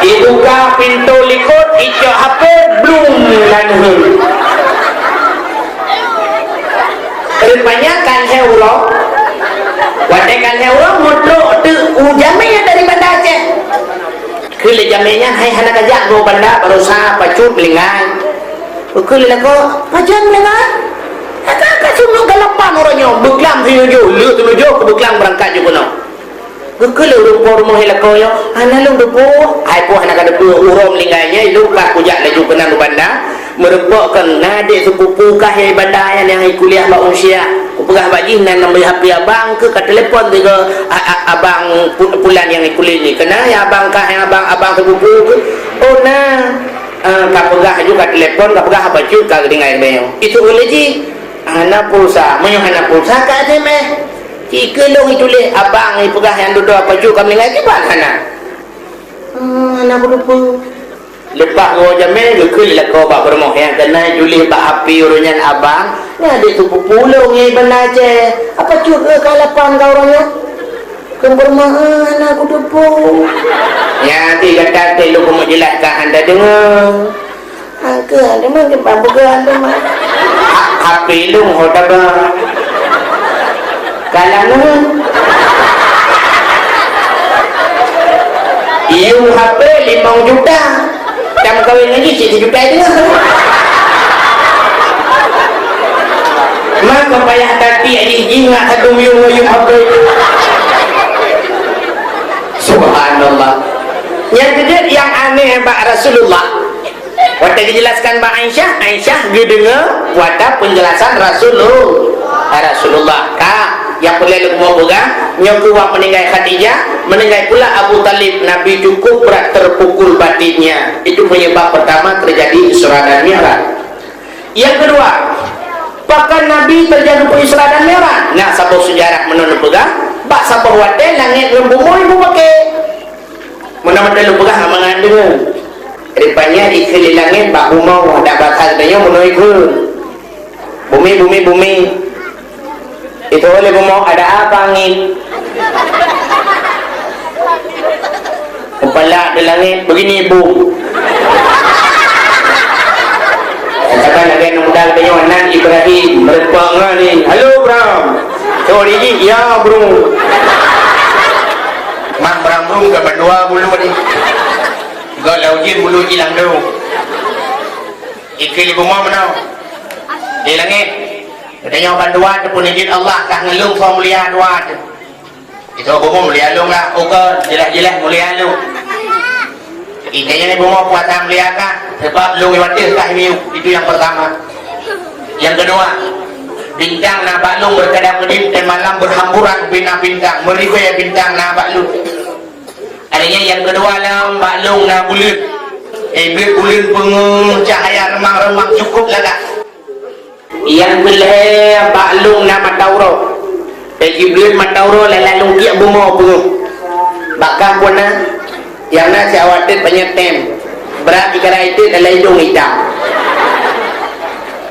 Dibuka pintoe likot, icok H P, blum, laneuen. Rupanya kan lhée uroe, watée kan lhée uroe, meutrok teuk u jamé dari Banda Aceh. Keu lé jamé nyan hai hana kajak goe banda, barosa pacut meulinggai. Keu lé lakoe, pajan meulinggai. Ka ka seumeuk galapan uroe nyoe, beuklam sinujoh, le sinujoh keu beuklam beurangkat ju keunoe. Geukheun lé ureuëng po rumoh lakoe nyoe, "Hana lôn teupeue." "Hai po hana ka teupeue, uroe meulinggai nyan lôn ka kujak laju keunan u Banda, meurumpok keu na adék seupupu kah nyang i Banda nyan nyang i kuliah bak Unsia. Kupeugah bak jih nan nambah H P abang keu ka telepon sigoe a-, a-, abang pu-, pulan nyang i kuliah nyoe. Keunan nyang abang kah nyang abang, abang seupupu keu." "Oh na." Ah, ka peugah laju ka telepon, ka peugah haba cut ka geutinggai nyoe. Itu ulée jih. Hana pulsa, meunyoe hana pulsa ka S M S. Ci keu lôn ituléh abang ipeugah nyang dudoe pajoh ka meuninggai kiban hana. Ah, hana peudupeue. Leupah geuwoe jamé, geukheun lakoe bak peurumoh nyang keunan tuléh bak H P ureuëng nyan abang, nyan adék sepupu ulôn nyang iban Aceh. Apa cut keu kalapan ka ureuëng nyan? Keu peurumoh, ah, hana kuteupeu. Nyan ti gata teuh lôn keumeung jeulaih ka hana deungoe. Angke, ada mah, dia bang peugah ada mah. Ha-, H P lôn ho taba. Kalam lôn. Iyong H P limong juta. Tam kawin lagi cit juta itu. Maka payah tati ari jih ngak satu miyong iyong H P. Subhanallah. Yang kejut yang aneh bak Rasulullah. Watée geujelaskan bak Aisyah, Aisyah geudeungoe watée peunjelasan Rasulullah. Rasulullah. Ka, nyang peureulée lôn peugah, nyoe keuh wak meuninggai Khadijah, meuninggai pula Abu Thalib, Nabi cukup berat terpukul batinnya. Itu penyebab pertama terjadi Isra dan Mi'raj. Yang kedua, pakon Nabi terjadi Isra dan Mi'raj? Nah, saboh sejarah meunan peugah, bak saboh watée langét ngon bumoe ibu pakai. Meunan mantong lôn peugah hana mangat deungoe. Rupanya ikheun lé langét bak bumoe, dak basa geutanyoe meunoe ikheun. Bumi, bumi, bumi. Itu oleh bumoe, ada apa angin? Kepala ada langit, begini bum. Katakan lagée aneuk muda geutanyoe nan Ibrahim, meureumpok ngon ni. Halo, Bram. Sorry, ya, bro. Mak Bram, bro, ka bandua bulu ni. Gak lau jin bulu hilang tu. Ikheun lé bumoe meunoe. Di langit. Geutanyoe bandua teupeunijit Allah ka ngeulung soe mulia dua tu. Itu bumoe mulia lôn lah. Ukeue jelas-jelas mulia lôn. Ikheun lé bumoe kuasa mulia ka. Sebab lôn iwateh ka miyueb. Itu yang pertama. Yang kedua, bintang na bak lôn berkedap-kedip dan malam berhamburan bina bintang, meribèe bintang na bak lôn. Adanya yang kedua lam bak lôn na buleuen. Eh, buleuen peungeuh cahaya remang-remang cukup lagak. Yang keulhèe bak lôn na mata uroe. Eh, buleuen mata uroe lam lalong tiek bumoe peungeuh. Bak kah pun na, yang na siawat teuk banyak tem. Berat dikarai teuk dalam hidung hitam.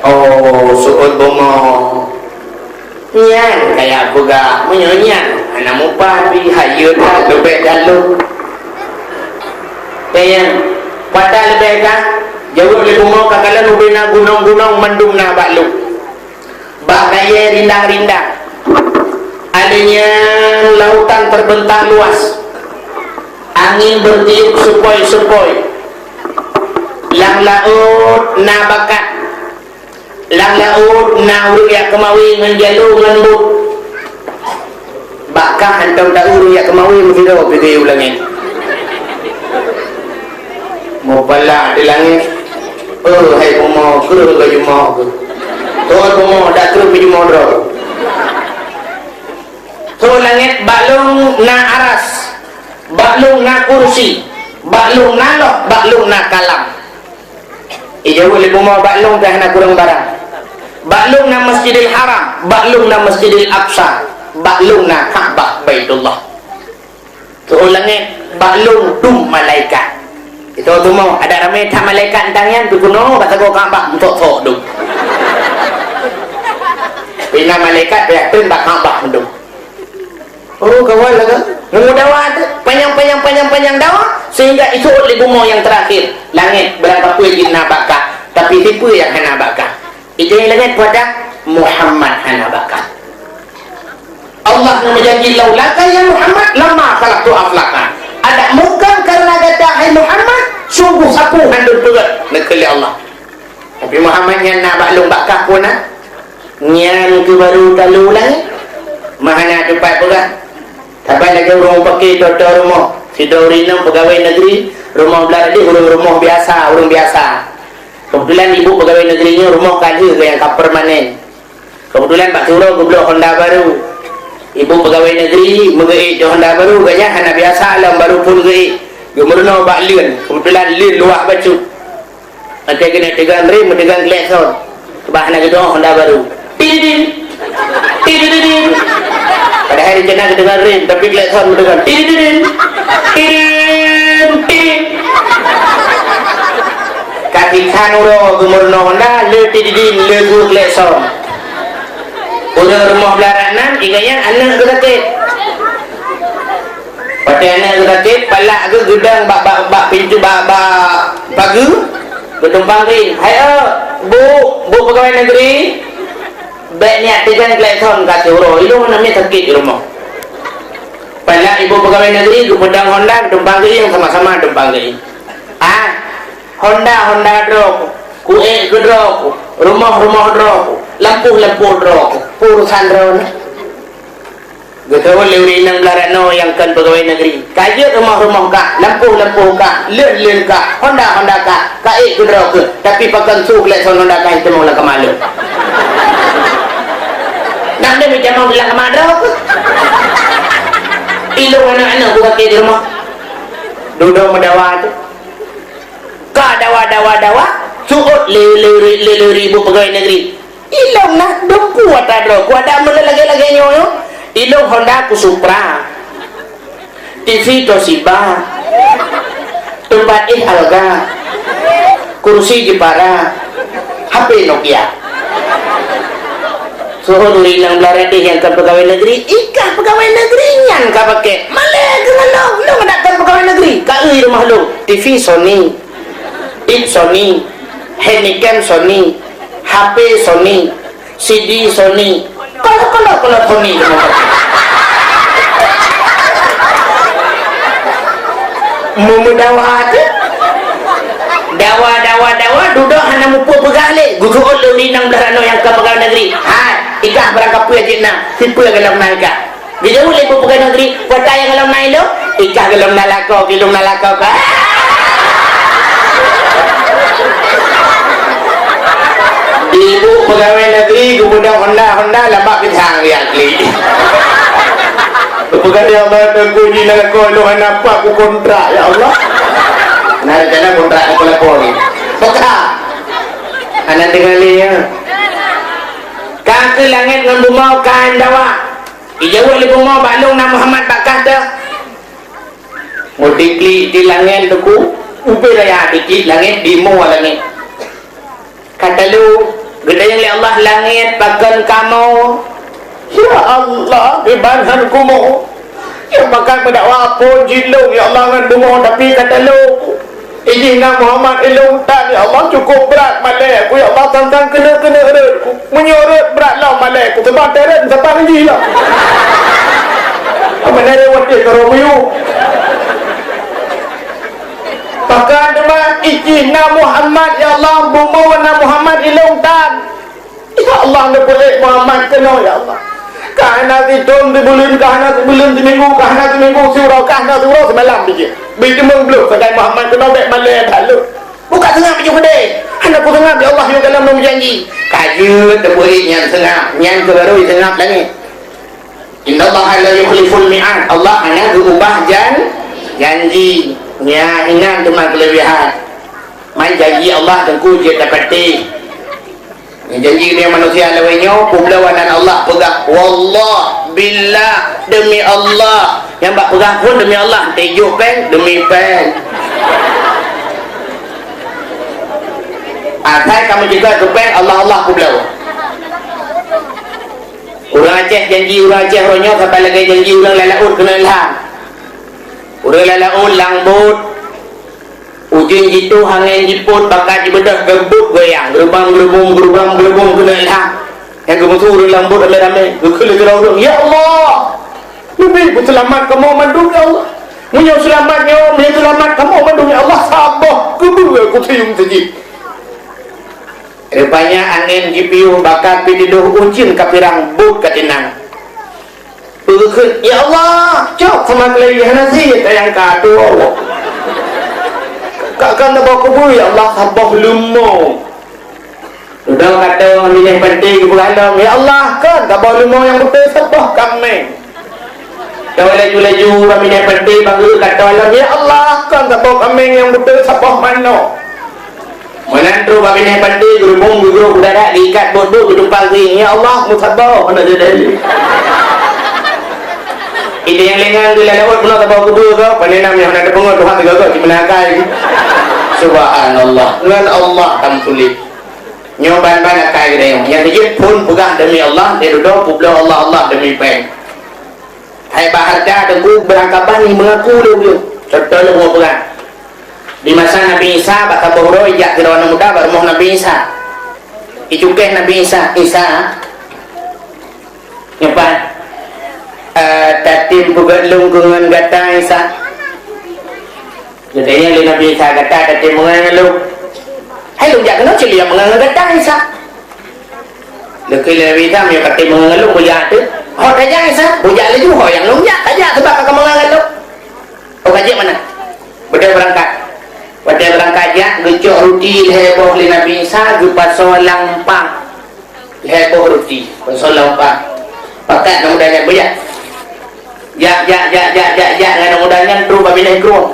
Oh, su'ul bumoe. Nyan kaya peugah, meunyoe nyan hana mupat pih, hayeue that leubeh that lôn. Nyan, pada leubeh that, jaweueb lé bumoe ka kalon ubé na gunong-gunong mandum na bak lôn. Bak kayèe rindang-rindang. Alèh nyan lautan terbentang luas. Angin bertiup sepoi-sepoi. Lam laôt na bakat. Lam laôt na ureueng jak keumawe ngon jaloe ngon bot. Bak kah hantom taureueng jak keumawe meusidroe pih geuyue u langét. Meupala di langét, "Oh, hai bumoe, kreueh geujumoe keuh. Thon bumoe, dak kreueh geujumoe droe." Thon langét, bak lôn na aras, bak lôn na kursi, bak lôn na loh, bak lôn na kalam. Ijaweueb lé bumoe bak lôn ka hana kureueng barang. Bak lôn na Masjidil Haram, bak lôn na Masjidil Aqsa, bak lôn na Ka'bah Baitullah. Tu'oh langét, bak lôn dum malaikat. Itu bumoe, adak ramé that malaikat nyan, pih keunoe bak sagoe Ka'bah, meutok-tok dum. Pih na malaikat, pih bak Ka'bah mandum. Oh, kawan lah kan? Nunggu dawa tu. Panjang, panjang, panjang, panjang dawa. Sehingga itu lé bumoe yang terakhir. Langét, beurangkapeue jih na bak kah. Tapi sipeue nyang hana bak kah? Itu nyang langét pada Muhammad hana bak kah. Allah na meujanji, "Laulaka ya Muhammad, lama khalaqtu aflaka." Adak mukang karena gata, hai Muhammad, sungguh sapeue han lôn peugét, neukheun lé Allah. Tapi Muhammad nyan na bak lôn bak kah pun na. Nyan keuh baru talu langét. Mah hana teumpat peugah. Saban lagèe ureueng paké toto rumoh. Sidroe ureueng inong peugawai negeri, rumoh blah deh ureueng rumoh biasa, ureueng biasa. Keubeutulan ibu peugawai negeri nyoe rumoh ka lheueh nyang ka permanen. Keubeutulan bak siuroe geubloe honda baru. Ibu peugawai negeri meugeuék cok honda baru, gobnyan hana biasa lom baru phôn geuék. Geumeurunoe bak leuen, keubeutulan leuen luwah bacut. Watèe keuneuk teugon rem, meuteugon klakson. Bah na geudong honda baru. Tididin. Tididin. Padahai rencana geuteugon rem, tapi klakson meuteugon. Tididin. Tidin. Tidin. Ikan uroe geumeurunoe honda, le tididin, le geuklekson. Ureueng rumoh blah rot nan, ingat nyan aneuk geuh sakét. Watèe aneuk geuh sakét, palak geuh geudong bak, bak, bak pintoe, bak, bak pageue, geutumpang keu ie. "Hai, eu, Bu, Bu Peugawée Negeri, bèk neujak teugan klekson ka siuroe, ilôn aneuk miet sakét di rumoh." Palak ibu peugawée negeri geupeudong honda, geutumpang keu ie, sama-sama tumpang keu ie. Ah, honda, honda droe ku, kuék keu droe ku, rumoh, rumoh droe ku, lampôh, lampôh droe ku, peue urosan droeneuh. Geuseuôt lé ureueng inong blah rot nan nyang kon peugawée negeri. Ka jeuet rumoh-rumoh kah, lampôh-lampôh kah, leuen-leuen kah, honda-honda kah, ka ék keudroe keuh, tapi pakon su klekson honda kah jiteumeung lam kama lôn. Nang deuh meutamong lam kama droe keuh. Ilôn aneuk-aneuk buka keu di rumoh. Dudoe meudawa teuh. Ka dawa, dawa, dawa, seuôt lé, lé, lé, lé ibu peugawée negeri. Ilôn na dum ku ata droe ku, adak meulagèe-lagèe nyoe, nyoe. Ilôn honda ku Supra. T V Toshiba. Teumpat éh Alga. Kursi Jepara. H P Nokia. Seuôt ureueng inong blah rot deh nyang kon peugawée negeri, ikah peugawée negeri nyan ka pakai. Malèe keuh ngon lôn, lôn adak kon peugawée negeri. Ka eu i rumoh lôn, T V Sony. It Sony, Heineken Sony, H P Sony, C D Sony, kalau, kalau, kalau Sony. Meumeudawa teuh. Dawa, dawa, dawa, dudoe hana mupeue peugah lé. Geuseuôt lé ureueng inong blah rot nan nyang ka peugawée negeri. Hai, ikah barang kapeue jeuet na, sipeue golom na ikah. Geujaweueb lé ibu peugawée negeri, "Peue ata nyang golom na ilôn?" "Ikah golom na lakoe, ilôn na lakoe kah." Ibu peugawée negeri geupeudong honda-honda lam bak pisang riak klik. Geupeugah, "Ya Allah, teungku jih na lakoe ilôn hana pat ku kontrak, ya Allah." Na rencana kontrak lakoe-lakoe ni. Peugah. Hana deungoe lé, ya. Ka keu langét ngon bumoe ka dawa. Ijaweueb lé bumoe, "Bak lôn na Muhammad bak kah teuh." Meutiklik di langét teungku, ubé raya tiklik langét, di mua langét. Ka talo, geutanyong lé Allah, "Langét, pakon kamoe?" "Ya Allah, kiban han kumoe. Nyang pakat meudakwa phon jih lôn, ya Allah, ngon bumoe, tapi ka talo." Ijih na Muhammad ilôn tan, ya Allah, cukup brat malée ku, ya Allah, sang-sang keuneuk-keuneuk rot ku. Meunyoe rot brat lom malée ku, seubang teuret, seubang jih lom. Apa nari watée karo muyueb? Pakon teuma ijih na Muhammad, ya Allah, bumoe na Muhammad ilôn tan. Ya Allah, neupeuék Muhammad keunoe, ya Allah. Ka hana sithon sibuleuen, ka hana sibuleuen siminggu, ka hana siminggu siuroe, ka hana siuroe simalam bijéh. Beuteumèe bloh sagai Muhammad keunoe bèk malée that lôn. Bukak seungab bijéh keudéh. Hana kuseungab, ya Allah, yoh gohlom lôn janji. Ka jeuet teupeuék nyan seungab, nyan keuh barô jiseungab langét. Innallaha la yukhliful mi'ad. Allah hana geuubah jan-, janji. Nyan inan teuma keuleubihan. Man janji Allah teungku jeuet tapatéh. Janji ngon manusia lawét nyoe, peubloe nan Allah peugah, "Wallah, billah, demi Allah." Nyang bak peugah phon demi Allah, teuh jok péng, demi péng. Asai ka meucukôp keu péng, Allah, Allah peubloe. Ureueng Aceh janji, ureueng Aceh uroe nyoe saban lagèe janji ureueng lam laôt keuneuk ilham. Ureueng lam laôt lam bot. Ujeuen jitôh, angén jipôt, baka jibeudôh, geumbot goyang, geurubang-geurubong, geurubang-geurubong keuneuk ilham. Nyang geumeusu ureueng lam bot ramé-ramé, geukheun lé sidroe ureueng, "Ya Allah, leubeh peuseulamat kamoe mandum, ya Allah. Meunyoe seulamat nyoe, meunyoe seulamat kamoe mandum, ya Allah, saboh keubeue kusium teujih." Rupanya angén jipiôh, baka pih teudôh, ujeuen ka pirang, bot ka tinang. Peugeukeut, "Ya Allah, cok sama keulai hana sie tayang ka tuwoe. Ka, ka saboh keubeue, ya Allah, saboh leumo." Dudoe ka tô bak binéh panté geupeugah lom, "Ya Allah, kon saboh leumo nyang beutôi saboh kaméng." Tô laju-laju bak binéh panté bak geuh ka tô lom, "Ya Allah, kon saboh kaméng nyang beutôi saboh manok." Meunan trôk bak binéh panté, geurubong geugroh u darat, geuikat bot-bot, geutumpang keu ie, "Ya Allah, meusaboh hana jadeh." Idéh nyang lé nyan geulaléh ôt bunoe saboh keubeue gob, pane nam nyang hana teupeungeut Tuhan sigoe-goe cit meunan akai. Subhanallah, ngon Allah tameutuléh. Nyoe ban-ban akai geutanyoe. Nyang keujeuet phon peugah demi Allah, di dudoe peubloe Allah, Allah demi péng. Hai bak hareuta teungku beurangkaban ni meungaku lé ulôn. Contoh lôn peugah. Di masa Nabi Isa bak saboh uroe ijak sidroe aneuk muda bak rumoh Nabi Isa. Icukéh Nabi Isa, Isa, nyoe pat, eh, tatem peugét lôn keu ngon gata, Isa. Geutanyong lé Nabi Isa, "Gata tatem meungon ngon lôn?" "Hai lôn jak keunoe cit lôn jak meungon ngon gata, Isa." Geukheun lé Nabi Isa, "Meunyoe katem meungon ngon lôn, bujak teuh." "Ho tajak, Isa?" "Bujak laju, ho nyang lôn jak, tajak, sabab ka meungon ngon lôn." "Oh, ka jeuet meunan." Beudôh beurangkat. Watée beurangkat jak, geucok ruti lhée boh lé Nabi Isa, geupasoe lam umpang. Lhée boh ruti, pasoe lam umpang. Pakat aneuk muda nyan, "Bujak." Jak, jak, jak, jak, jak, jak ngon aneuk muda nyan trok bak binéh krueng.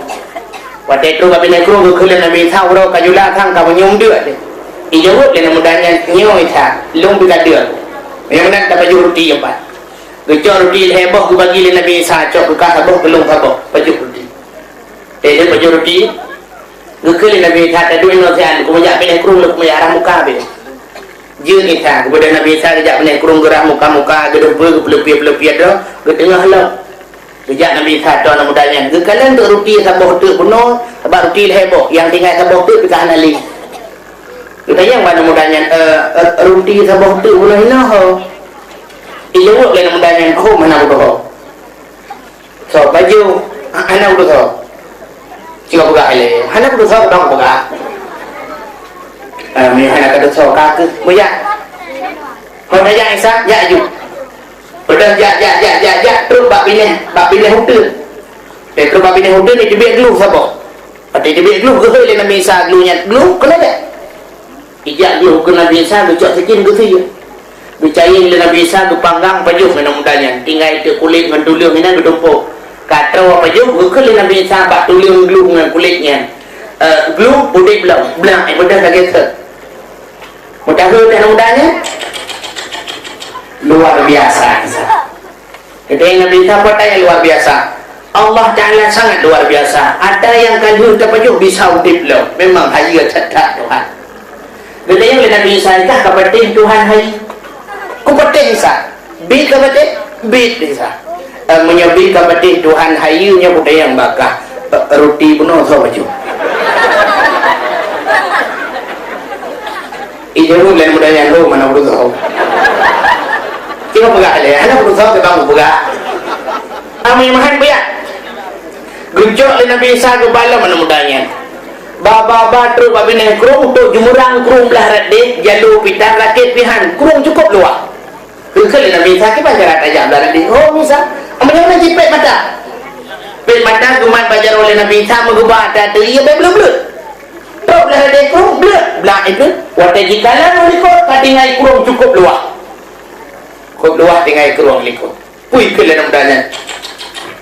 Watée trok bak binéh krueng, geukheun lé Nabi Isa, "Uroe ka jula sang ka meunyoe deuek teuh." Ijaweueb lé aneuk muda nyan, "Nyoe Isa, lôn pih ka deuek." Nyang meunan tapajoh ruti nyoe pat. Geucok ruti lhée boh geubagi lé Nabi Isa, cok keu kah saboh, keu lôn saboh, pajoh ruti. Teuh pajoh ruti, geukheun lé Nabi Isa, "Taduek inoe siat, keumeujak binéh krueng, lôn keumeujak rhah muka beh." Jeuet Isa, geubeudôh Nabi Isa geujak binéh krueng, geurhah muka-muka, geudeumpeu, geupeuleupiet-peuleupiet droe, geuteungoh lom. Geujak Nabi Isa ateueh aneuk muda nyan, geukalon teuk ruti saboh teuk bunoe, sabab ruti lhée boh, nyang tinggai saboh teuk pih ka hana lé. Geutanyong bak aneuk muda nyan, "Eh, eh, ruti saboh teuk bunoe hinoe ho?" Ijaweueb lé aneuk muda nyan, "Ho, hana kudoh ho." "Soe pajoh?" "Ha, hana kudoh soe." Cuma peugah ilée, "Hana kudoh soe, kudong peugah." "Ah, meunyoe hana kadoh soe, ka keuh." "Bujak." Ho tajak Isa, jak aju. Beudôh jak, jak, jak, jak, jak, trok bak binéh, bak binéh uteuen. Teuh trok bak binéh uteuen, iteubiet glôh saboh. Watée iteubiet glôh, geuhôi lé Nabi Isa glôh nyan, "Glôh, keunoe beh." Ijak glôh keu Nabi Isa, geucok sikin geusie. Geucayeng lé Nabi Isa, geupanggang pajoh ngon aneuk muda nyan. Tinggai teuk kulét ngon tuleueng inan geutumpôk. Ka troe pajoh, geukheun lé Nabi Isa bak tuleueng glôh ngon kulét nyan, "Eh, glôh udeb lom, blang, eh, beudôh lagée sot." Meudaha teuh aneuk muda nyan, luar biasa Isa. Jadi Nabi Isa peue nyang luar biasa. Allah Ta'ala sangat luar biasa. Ata nyang ka lheueh tapajoh bisa udeb lom. Memang hayeue that-that Tuhan. Geutanyong lé Nabi Isa, "Ka patéh Tuhan hayeue?" "Kupatéh Isa." "Biet ka patéh?" "Biet Isa." "Eh, meunyoe biet ka patéh Tuhan hayeue, nyoe kutanyong bak kah, eh, ruti bunoe soe pajoh?" Ijaweueb lé aneuk muda nyan, "Ho, hana kudoh soe." Cuma peugah lé, "Hana kudoh soe, keu bang peugah." Amai mahan buya. Geucok lé Nabi Isa geuba lom aneuk muda nyan. Ba, ba, ba trok bak binéh krueng, trok jimeurang krueng blah rot deh, jalô pih tan, rakét pih han, krueng cukôp luwah. Geukheun lé Nabi Isa, "Kiban cara tajak blah rot deh?" "Ho Isa, meunyoe na jipét mata." Pét mata geumat bak jaroe lé Nabi Isa, meugeuba ata ateueh ié, bèk bleuet-bleuet. Trok blah rot deh krueng, bleuet, blang ié. Watée jikalon u likot, ka tinggai krueng cukôp luwah. Cukôp luwah tinggai krueng likot. Pui keu lé aneuk muda nyan.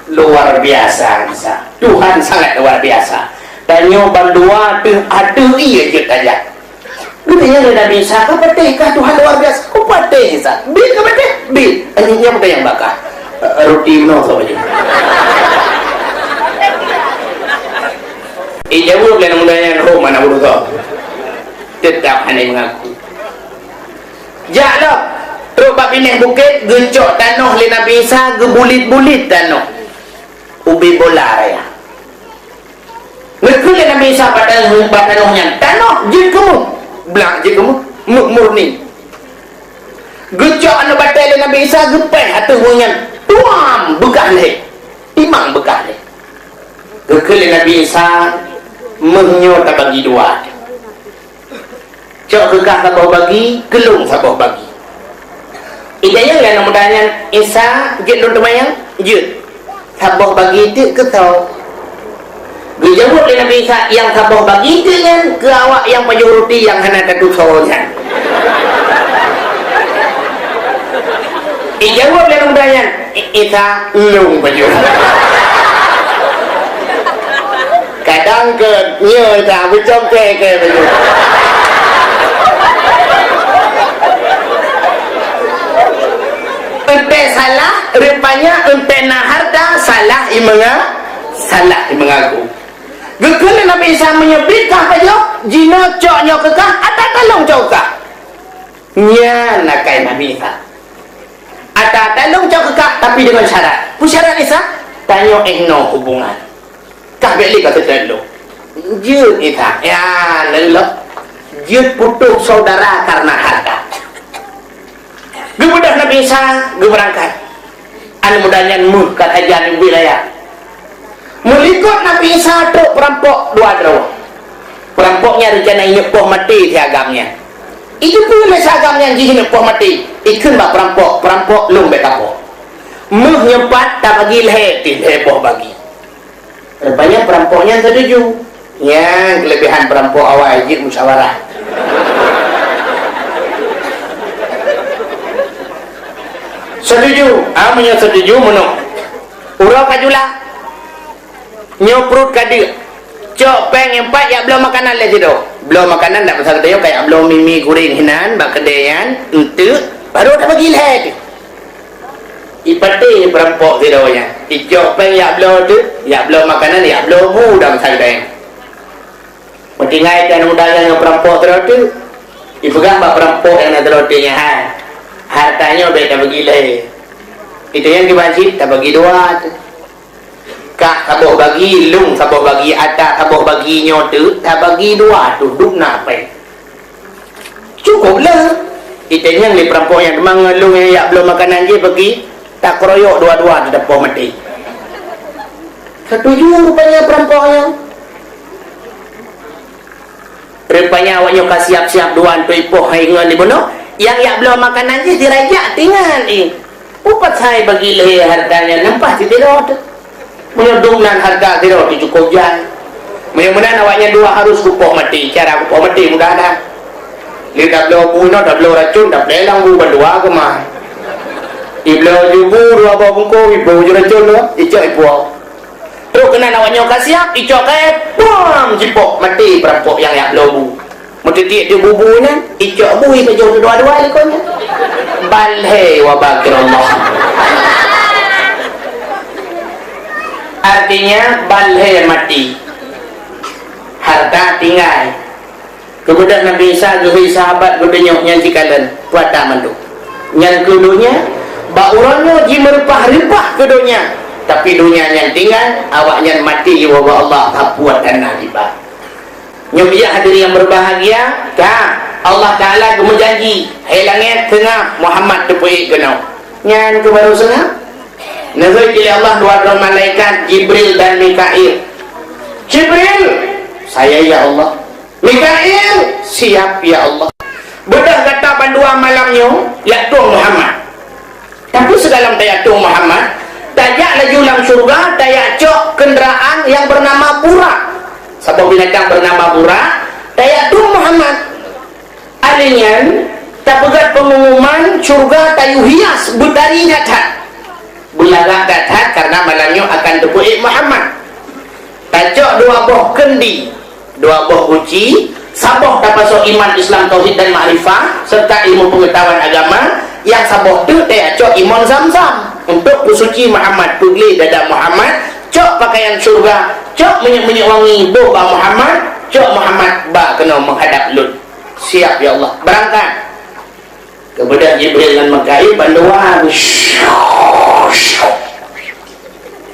Luar biasa Isa. Tuhan sangat luar biasa. Tanyoe bandua teuh ateueh ié jeuet tajak. Geutanyong lé Nabi Isa, "Ka patéh kah Tuhan luar biasa?" "Kupatéh Isa." "Biet ka patéh?" "Biet." "Nyan, nyan patéh nyang bak kah." "Eh, ruti bunoe soe pajoh?" Ijaweueb lé aneuk muda nyan, "Ho, hana kudoh soe." Teutap hana meungaku. Jak lom, trok bak binéh bukét, geucok tanoh lé Nabi Isa, geubulet-bulet tanoh. Ubé bola raya. Geukheun lé Nabi Isa bak tanoh, bak tanoh nyan, "Tanoh, jeuet keu méuh." Blang jeuet keu méuh, méuh murni. Geucok aneuk batée lé Nabi Isa, geupéh ateueh méuh nyan, tuam, beukah lhée. Timang beukah lhée. Geukheun lé Nabi Isa, "Méuh nyoe tabagi dua." Cok keu kah saboh bagi, keu lôn saboh bagi. Ijaweueb lé aneuk muda nyan, "Isa, jeuet lôn teumanyong?" "Jeuet." "Saboh bagi teuk keu soe?" Geujaweueb lé Nabi Isa, "Nyang saboh bagi teuk nyan keu awak nyang pajoh ruti nyang hana tatusoe nyan." Ijaweueb lé aneuk muda nyan, "I-, Isa, lôn pajoh." Kadang keu nyoe Isa, beucom keu-keu pajoh. Eunteuk salah, rupanya eunteuk na hareuta, salah imeunga-, salah imeungaku. Geukheun lé Nabi Isa, "Meunyoe bit kah pajoh, jinoe cok nyoe keu kah, ata-ata lôn cok keu kah." Nyan akai Nabi Isa. Ata-ata lôn cok keu kah, tapi deungon syarat. Peue syarat Isa? Tanyoe 'oh noe hubungan. Kah bèk lé ka seutôt lôn. Jeuet Isa. Ya, lôn lôn. Jeuet putôh saudara karena harta. Geubeudôh Nabi Isa, geubeurangkat. Aneuk muda nyan méuh ka sajan ubit laya. Meulikot Nabi Isa trok peurampok dua droe. Peurampok nyan reuncana inyoe poh maté si agam nyan. Iteupeu lé si agam nyan jih inyoe poh maté. Ikheun bak peurampok, "Peurampok, lôn bèk tapoh. Méuh nyoe pat tabagi lhèe pih, lhèe boh bagi." Rupanya peurampok nyan setuju. Nyan keulebihan peurampok awai jeuet musyawarah. Setuju. Ah, meunyoe setuju, meunoe. Uroe ka jula. Nyoe pruet ka deuk. Cok péng nyang pat jak bloe makanan lé sidroe. Bloe makanan dak masa geutanyoe ka jak bloe mi-mi goreng hinan bak keudè nyan, enteuk, baru tabagi lhèe teuh. Ipatéh peurampok sidroe nyan. Icok péng jak bloe teuh, jak bloe makanan, jak bloe bu dak masa geutanyoe. Meutinggai tan muda nyan ngon peurampok sidroe teuh. Ipeugah bak peurampok nyang na sidroe teuh nyan, "Hai, hareuta nyoe bèk tabagi lhèe. Ita nyan keu masjid tabagi dua teuh." Kah saboh bagi, lôn saboh bagi, ata saboh bagi nyoe teuh, tabagi dua teuh, dum na péng. Cukôp lé. Itanyong lé peurampok nyan, teuma ngon lôn nyang jak bloe makanan jih bagi, takeroyok dua-dua teuh tapoh maté. Setuju rupanya peurampok nyan. Rupanya awak nyoe ka siap-siap dua untuk ipoh hai ngon ibunoe. Nyang jak bloe makanan jih dirajak tinggai, eh. Upat hai bagi lhèe hareuta nyan, nampak sidroe teuh. Meunyoe dum nan hareuta sidroe teuh cukôp jai. Meunyoe meunan awak nyan dua harus kupoh maté. Cara kupoh maté mudah dah. Lé tabloe bu inoe, tabloe racôn, taplé lam bu bandua keumah. Ibloe ju bu dua boh bungkôh, iboh ju racôn dua, icok ipoh. Trok keunan awak nyoe ka siap, icok kayèe, pam, jipoh, maté peurampok nyang jak bloe bu. Meutitiek teuh bu-bu nyan, icok bu ipajoh dua-dua likot nyan. Ban lhèe wa bakirallah. Artinya, ban lhèe maté. Hareuta tinggai. Keubeudôh Nabi Isa geuhôi sahabat geutanyoe nyan sikalon, peue ata mandum. Nyan keuh donya, bak uroe nyoe jimeureumpah-reumpah keu donya, tapi donya nyan tinggai, awak nyan maté jiwoe bak Allah, sapeue ata na diba. Nyoe biya hadirin yang berbahagia, ka Allah Taala geumeujanji, hai langèt seungab, Muhammad teupeuék keunoe. Nyan keuh barô seungab. Neuhôi lé Allah dua droe malaikat, Jibril dan Mikail. Jibril, "Saya, ya Allah." Mikail, "Siap, ya Allah." Beudôh gata bandua malam nyoe, jak tueng Muhammad. Tapi sigohlom tajak tueng Muhammad, tajak laju lam syeuruga, tajak cok keundaraan nyang beunama Burak. Saboh binatang beunama Burak, tajak tueng Muhammad. Alèh nyan, tapeugöt peungumuman syeuruga tayue hias beutari that-that. Beulagak that-that karena malam nyoe akan teupeuék Muhammad. Tacok dua boh keundi, dua boh guci, saboh tapasoe iman, Islam, tauhid dan makrifah, serta ilmu pengetahuan agama, nyang saboh teuk tacok imon Zam-Zam untuk peusuci Muhammad, peugleh dada Muhammad, cok pakaian syeuruga, cok minyeuk-minyeuk wangi boh bak Muhammad, cok Muhammad ba keunoe meuhadap lôn. Siap, ya Allah. Beurangkat. Keubeudôh Jibril ngon Mikail bandua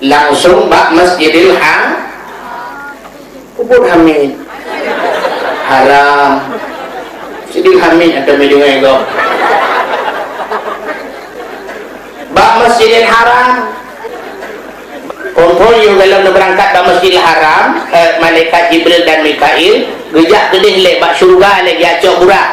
langsung bak Masjidil Ha-, Ubud Hamid. Haram. Masjidil Hamid atau Meidungai kok. Bak Masjidil Haram. Phôn-phôn yôh gohlom neubeurangkat bak Masjidil Haram, eh, malaikat Jibril dan Mikail geujak keudeh lé bak syeuruga lé geujak cok Burak.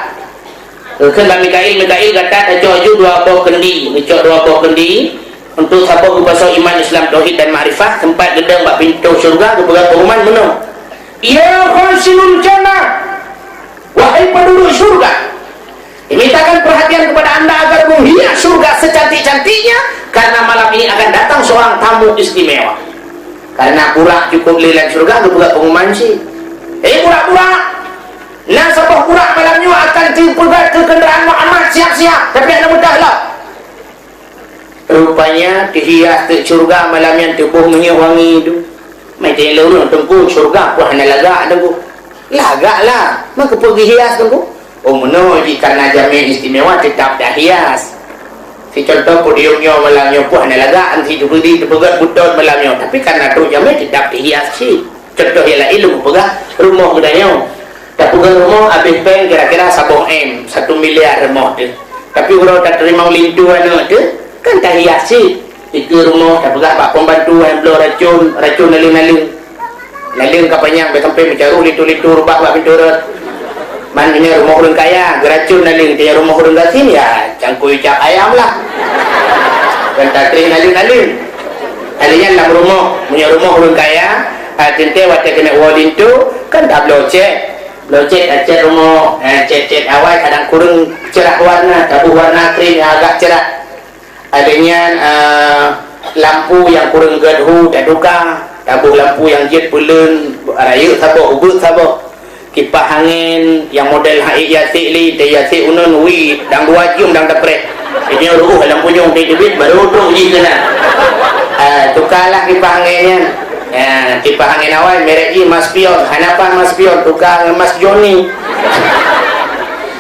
Geukheun bak Mikail, "Mikail, gata tacok ju dua boh keundi." Geucok dua boh keundi, untuk saboh geupasoe iman, Islam, tauhid dan makrifah, teumpat geudong bak pintoe syeuruga, geupeugah pengumuman meunoe, "Ya khazinul jannah, wahai penduduk syeuruga, dimintakan perhatian kepada anda agar menghias syeuruga secantik-cantiknya, karena malam ini akan datang seorang tamu istimewa." Karena Burak cukôp lé lam syeuruga, geupeugah pengumuman cit, "Hei Burak-Burak, na saboh Burak malam nyoe akan teupeugöt keu keundaraan Muhammad, siap-siap, tapi hana meudah lom." Rupanya teuhias teuk syeuruga malam nyan teuboh minyeuk wangi tu. Meucen lé ureuëng, Teungku, syeuruga peue hana lagak, Teungku? Lagak lah. Meukeupeu geuhias, Teungku? Oh, meunoe jih, karena jamé istimewa, teutap tahias. Sicontoh podium nyoe malam nyoe, peue hana lagak, si teupeudi teupeugét butôn malam nyoe. Tapi karena trok jamé, teutap tahias cit. Contoh nyang laén lôn peugah, rumoh geutanyoe. Tapeugah rumoh abéh péng kira-kira saboh M, satu miliar rumoh teuh. Tapi uroe tateurimong linto aneuk teuh, kan tahias cit. Dikeue rumoh, tapeugah bak pembantu nyang bloe racun, racun naleueng-naleueng. Naleueng ka panyang, bèk sampai meucaroh linto-linto reubah bak pintoe rot. Man meunyoe rumoh ureuëng kaya, geuracun naleueng, teuh rumoh ureuëng gasien, ya, cangkôi cap ayam lah. Kan tatreh naleueng-naleueng. Alèh nyan lam rumoh, meunyoe rumoh ureuëng kaya, ah, teuntèe watèe keuneuk woe linto, kan tabloe cèt. Bloe cèt, tacèt rumoh, eh, cèt-cèt awai kadang kureueng cerah warna, taboh warna krim nyang agak cerah. Alèh nyan, eh, lampu nyang kureueng gét hu tatuka, taboh lampu nyang jeuet peuleuen, rayeuk saboh, ubeut saboh. Kipah angén nyang model haiek yasek lé, teuh yasek uneun, wi, dang dua jeuem dang tapreh. Nyoe ruôh lam punyueng teuh teubiet, baru trok jih keunan. Ah, tukalah kipah angén nyan. Ah, kipah angén awai merek jih Maspion. Hana paih Maspion, tuka ngon Mas Joni.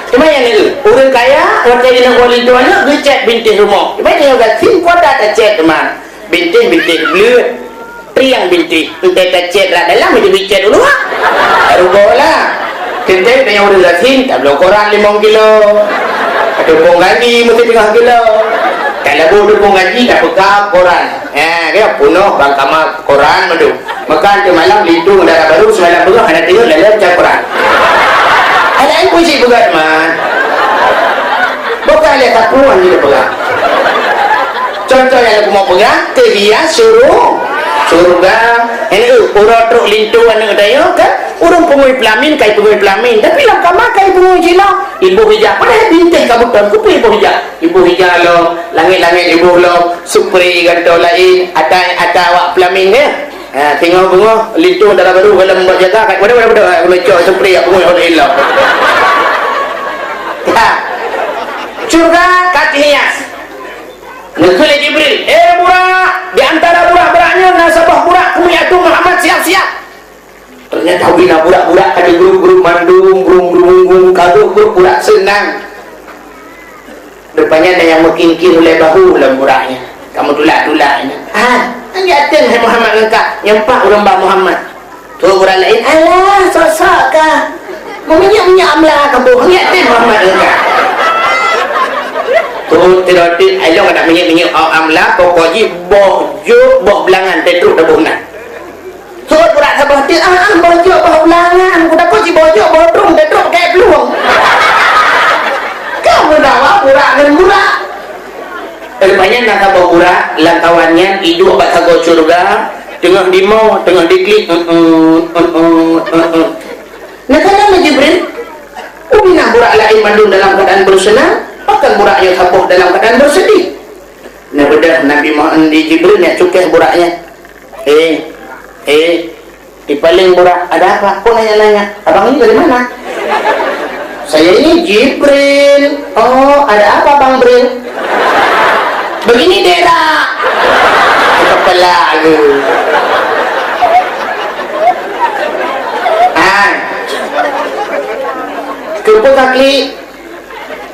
Teuma nyan ureuëng kaya, watèe jineuk woe linto aneuk, geucèt bintéh rumoh. Teuma nyoe gasien kuat that tacèt teuma. Bintéh-bintéh bleuet, triang bintéh, entée tacét rot dalam, meuteubicét u luwa. Rugoe lah. Teuntée tanyoe ureuëng gasien, tabloe koran limong kilo. Atau pong gaji meuteungoh kilo. Talabu teuh pong gaji, tapeugah koran. Ha, kaya punoh bang kama koran mandum. Maka tu malam linto dara barô seumalam beungoh hana teungeut lalom cak koran. Ada yang puisi peugah teuma. Bukan lé tapuan dia peugah. Contoh nyang lôn peugah, teuhias syuru-, syeuruga. Nyan, eh, uroe trok linto aneuk tanyoe kan, ureuëng pungui peulamin, kai pungui peulamin. Tapi lam kama kai pungui cit lom. Iboh ija, padahai bintéh ka beuton, keupeue iboh ija? Iboh ija lom, langét-langét iboh lom, supri gantoe laén, atai ata awak peulamin, ya. Ha, singoh beungoh, linto dara barô, galom bak jaga, kat wadah, wadah, wadah, guna cok supri, ya, pungui hot ilom. Ha. Syeuruga ka teuhias. Neukheun lé Jibril, "Eh, Burak, di antara burak-burak nyoe na saboh burak keumeung ateueh Muhammad, siap-siap." Ternyata wina burak-burak ka di grup-grup mandum, grup-grup, grup-grup burak seunang. Rupanya na nyang meuking-king ulée bahu lam burak nyan. Ka meutulak-tulak nyan. "Ah, nyan ateueh hai Muhammad ngon kah, nyan pat ureuëng ba Muhammad." Trok burak laén, "Alah, sosok kah? Meuminyéuk-minyéuk amla kaboh, ngieng tem Muhammad ngon kah." Trok tirotit, ilong adak minyéuk-minyéuk amla, pokok jih boh jok, boh beulangan, teutrok taboh na. Trok burak saboh teuk, "Ah, ah, boh jok, boh beulangan, kutakot jiboh jok, boh drum, teutrok keu plueng." Ka meudawa burak ngon burak. Rupanya na saboh burak, lam kawan nyan iduek bak sagoe syeuruga, teungoh dimo, teungoh diklik, "Eh, eh, eh, eh, eh, eh." Neukheun lé Jibril, "Ubina burak laén mandum dalam keuadaan beuseunang, pakon burak nyoe saboh dalam keuadaan beuseudih?" Neubeudôh Nabi Muhammad di Jibril nyang cukéh burak nyan. "Eh, eh, di paléng burak, ada apa? Kok nanya-nanya? Abang ini dari mana?" "Saya ini Jibril." "Oh, ada apa, Bang Bril?" "Begini deh, Rak." Kepala lu. "Ah. Kenapa kaki?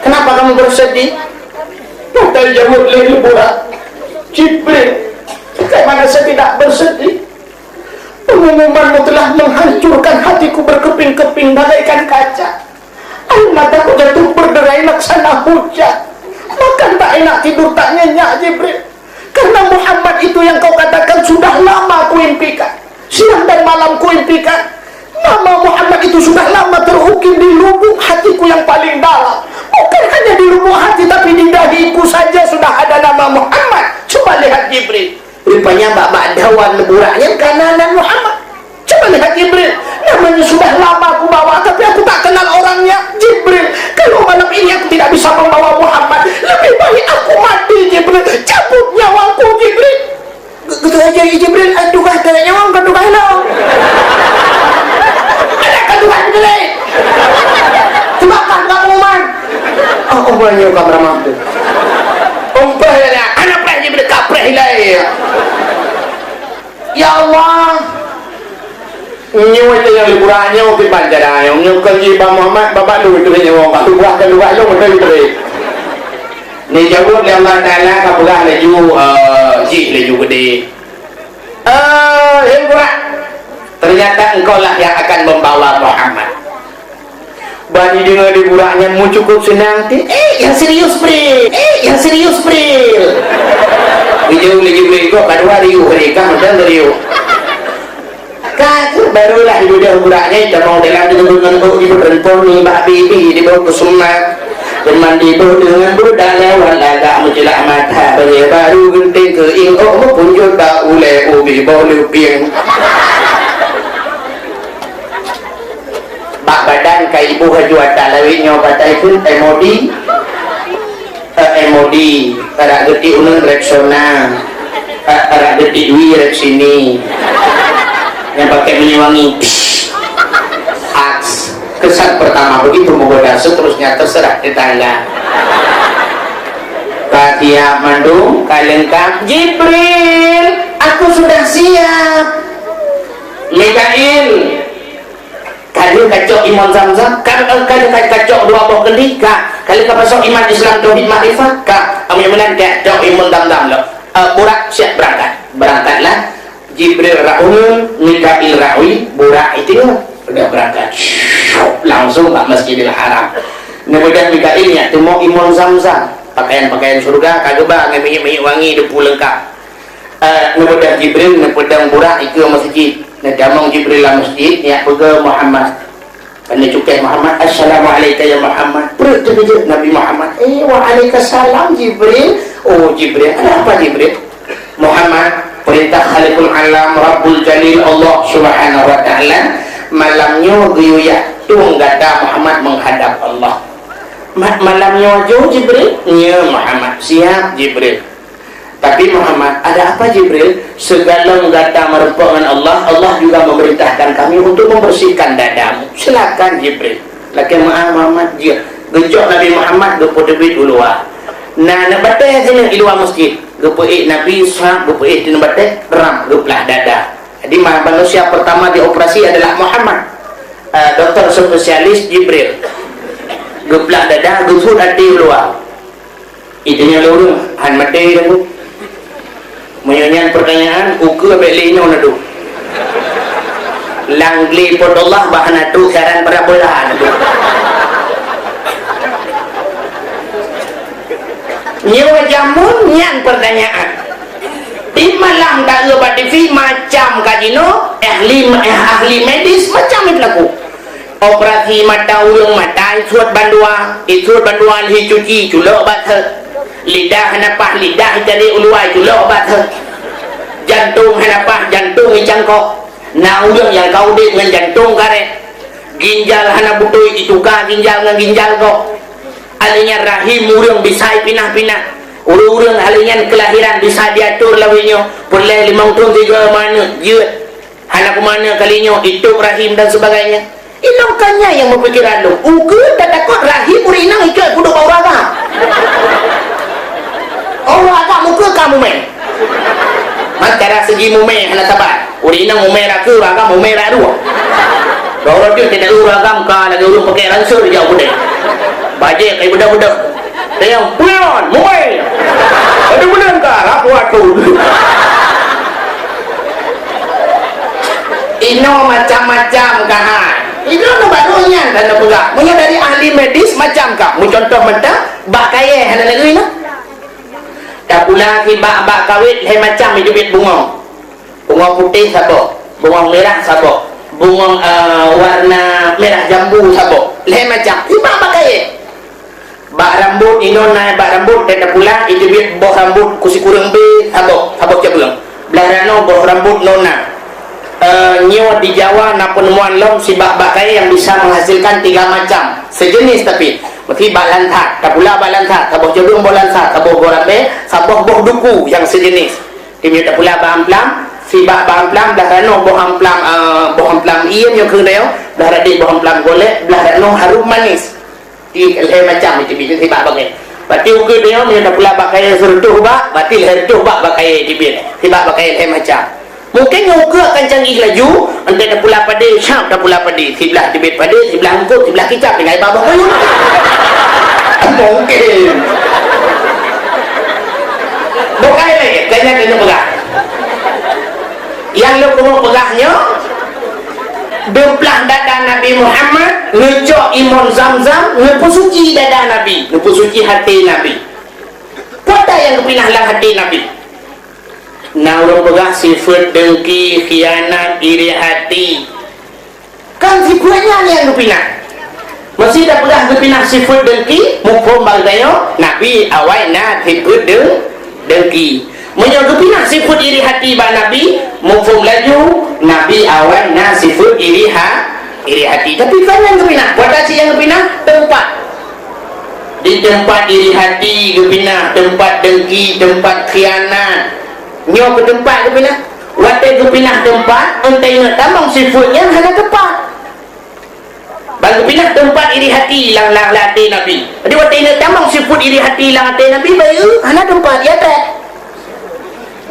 Kenapa kamu bersedih?" Maka jawab lé burak, "Jibril, bagaimana saya tidak bersedih? Pengumumanmu telah menghancurkan hatiku berkeping-keping bagaikan kaca. Air mataku jatuh berderai laksana hujan. Makan tak enak, tidur tak nyenyak, Jibril. Karena Muhammad itu yang kau katakan sudah lama kuimpikan. Siang dan malam kuimpikan. Nama Muhammad itu sudah lama terukir di lubuk hatiku yang paling dalam. Bukan hanya di lubuk hati, tapi di dahiku saja sudah ada nama Muhammad. Coba lihat, Jibril." Rupanya bak-bak dawan burak nyan ka na nan Muhammad. Coba lihat Jibril, namanya sudah lama aku bawa, tapi aku tak kenal orangnya. Jibril, kalau malam ini aku tidak bisa membawa Muhammad, lebih baik aku mati, Jibril. Cabut nyawaku, Jibril. Gitu aja, Jibril, ah, tugas dari nyawa, bukan tugas lo. Ada kan tugas Jibril? Sebab kan kamu man. Oh, oh, banyak kameraman tu. Umpah ya, anak preh Jibril, kapreh ilai. Ya Allah, Nyoe teuh nyang lé burak nyoe kiban cara nyoe. Nyoe kon jih Bang Muhammad, babah lôn teuh nyoe, bak lubah ka lubah lôn teuh teuh. Neujaweueb lé Allah Taala ka peugah laju, eh, jih laju geude. Eh, hei burak, ternyata engkau lah yang akan membawa Muhammad. Ban jideungoe di burak nyan meucukôp seunang, "Eh, nyang serius, Bril! Eh, nyang serius, Bril!" Geujaweueb lé Jibril, "Kok ka dua riuh hari kah mantong serius?" Ka kheueh barulah idudoe burak nyan tamong dalam teungku ngon ôk ibu rempon nibak bibi dibawa keu sumbat. Teuma dibawa deungon budak lewat lagak meucilak mata bajée baru geunteng keuieng ôk meupunjot bak ulée ubé boh leupieng. Bak badan ka iboh laju ata lawét nyoe patai kheun M O D. Eh, M O D, arak geutik uneun Rexona, eh, arak geutik wie Rexini. Nyang pakai minyeuk wangi, Axe. Kesan pertama begitu menggoda, seterusnya terserah tetangga. Ka siap mandum, ka lengkap. Jibril, aku sudah siap. Mikail, ka lheueh kacok imon Zamzam, ka, ka lheueh kacok dua boh kendi, ka, ka lheueh kapasok iman Islam tauhid makrifat, ka, amun meunan kacok imon Zamzam lom. Eh, burak siap berangkat. Berangkatlah. Jibril rak uneun, Mikail rak wie, burak itingeue. Udah berangkat. Langsung bak Masjidil Haram. Neubeudôh Mikail nyak teumo imon Zamzam. Pakaian-pakaian syurga ka geuba ngon minyeuk-minyeuk wangi depu leungkap. Eh, neubeudôh Jibril, neupeudong burak ikeue masjid. Neutamong Jibril lam masjid, nyak peugah Muhammad. Neucukeh Muhammad, "Assalamu'alaika ya Muhammad." Peureuet teukeujot Nabi Muhammad. "Eh, wa'alaikasalam Jibril." "Oh, Jibril, ada apa Jibril?" "Muhammad, perintah Khaliqul Alam, Rabbul Jalil, Allah Subhanahu wa Ta'ala, malam nyoe geuyue yak tueng gata Muhammad menghadap Allah." "Ma-, malam nyoe ju Jibril?" "Nyo Muhammad." "Siap Jibril." "Tapi Muhammad, ada apa Jibril?" "Segalom gata meureumpok ngon Allah, Allah juga memerintahkan kami untuk membersihkan dadamu. Silakan Jibril." "Lakée meu'ah Muhammad, jeuet." Geucok Nabi Muhammad geupeuteubiet u luwa. Na aneuk batée sineuk di luwa masjid. Geupeuék Nabi, srap geupeuék sineuk batée, ram geuplah dada. Jadi ma-, manusia pertama dioperasi adalah Muhammad. Eh, doktor spesialis Jibril. Geuplah dada, geupeuék até u luwa. Itu nyan lé ureuëng, han maté dah tu. Meunyoe nyan pertanyaan, ukeue abéh lé nyoe na tu. Lam glé Po teu Allah bah na tu siaran parabola na tu. Nyoe jameun nyan pertanyaan. Di malam taeu bak T V macam kazino, ahli, ahli medis macam itu laku. Operasi mata ureuëng, mata isuet bandua, isuet bandua lheueh cuci, culok bak seuh. Lidah hana paih, lidah icari u luwa, iculok bak seuh. Jantong hana paih, jantong icangkok. Na ureuëng nyang ka udeb ngon jantong karet. Ginjal hana beutôi, ituka ginjal ngon ginjal gob. Alèh nyan rahim ureuëng bisa ipinah-pinah. Ureuëng-ureuëng alèh nyan keulahiran bisa diatur lawét nyoe, peureulèe limong thon tiga maneuet jeuet. Hana keumanö kali nyoe, itôb rahim dan sebagainya. Inong ka nyan nyang meupikéran lôn. Ukeue tatakot rahim ureuëng inong icok peuduek bak ureuëng agam. Ureuëng agam ukeue ka mumè. Mantara segi mumè hana saban. Ureuëng inong mumè rakeue, ureuëng agam mumè raduek. Dua ureuëng jeuet tidak ureuëng agam ka lagèe ureuëng pakèk ransel jak u keudè. Bajèe kai beudôh-beudôh. Teunyong, "Peue nyan, mumè!" Aduh, buleuen ka, rapuh aku. Inoe macam-macam ka hai. Inoe baru nyan hana peugah. Meunyoe dari ahli medis macam ka. Meucuntoh mantong, bak kayèe hana lagèe nyoe. Tapula sibak bak kawét lhèe macam jiteubiet bungong. Bungong putéh saboh, bungong mirah saboh, bungong, eh, warna mirah jambu saboh. Lhèe macam. Sibak bak kayèe. Bak rambot inoe na bak rambot dan tapula jiteubiet boh rambot keu sikureueng bée saboh, saboh cabeueng. Blah ranoe boh rambot noe na. Eh, nyoe di Jawa na peuneumoan lom sibak bak kayèe nyang bisa menghasilkan tiga macam, sejenis tapi. Meusti bak lansat, tapula bak lansat, saboh cabeueng boh lansat, saboh boh rambée, saboh boh duku nyang sejenis. Di meunyoe tapula bak amplam, sibak bak amplam, blah ranoe boh amplam, eh, boh amplam ie nyoe keuneuk, blah radeh boh amplam golek, blah ranoe harum manis. Di lhèe macam jiteubiet sibak bak kayèe. Berarti ukeue nyoe meunyoe tapula bak kayèe sireutôh bak, berarti lhèe reutôh bak bak kayèe jiteubiet. Sibak bak kayèe lhèe macam. Mungken nyoe ukeue akan canggih laju, entah tapula padé, siap tapula padé. Siblah teubiet padé, siblah eungkôt, siblah kicap, tinggai bak boh kayueng. Mungken. Bukai lé, kayaknya kena peugah. Nyang lôn keuneuk peugah nyoe, deuplah dada Nabi Muhammad, neucok imon Zam-Zam, neupeusuci dada Nabi, neupeusuci até Nabi. Peue nyang geupinah lam até Nabi? Na ureuëng peugah sifeuet deungki, khianat, iri hati. Kan sifeuet nyan nyang geupinah. Meusé tapeugah geupinah sifeuet deungki, muphom bak geutanyoe, Nabi awai na sifeuet deung-, deungki. Meunyoe geupinah sifeuet iri hati bak Nabi, muphom laju, Nabi awai na sifeuet iri ha-, iri hati. Tapi kon nyang geupinah, peue cit nyang geupinah, teumpat. Di teumpat iri hati geupinah, teumpat deungki, teumpat khianat. Nyoe keu teumpat geupinah. Watée geupinah teumpat, entée ingat tamong sifeuet nyan hana teumpat. Ban geupinah teumpat iri hati lam, lam, lam até Nabi. Jadi watée ingat tamong sifeuet iri hati lam até Nabi, bayeue hana teumpat, ya teh.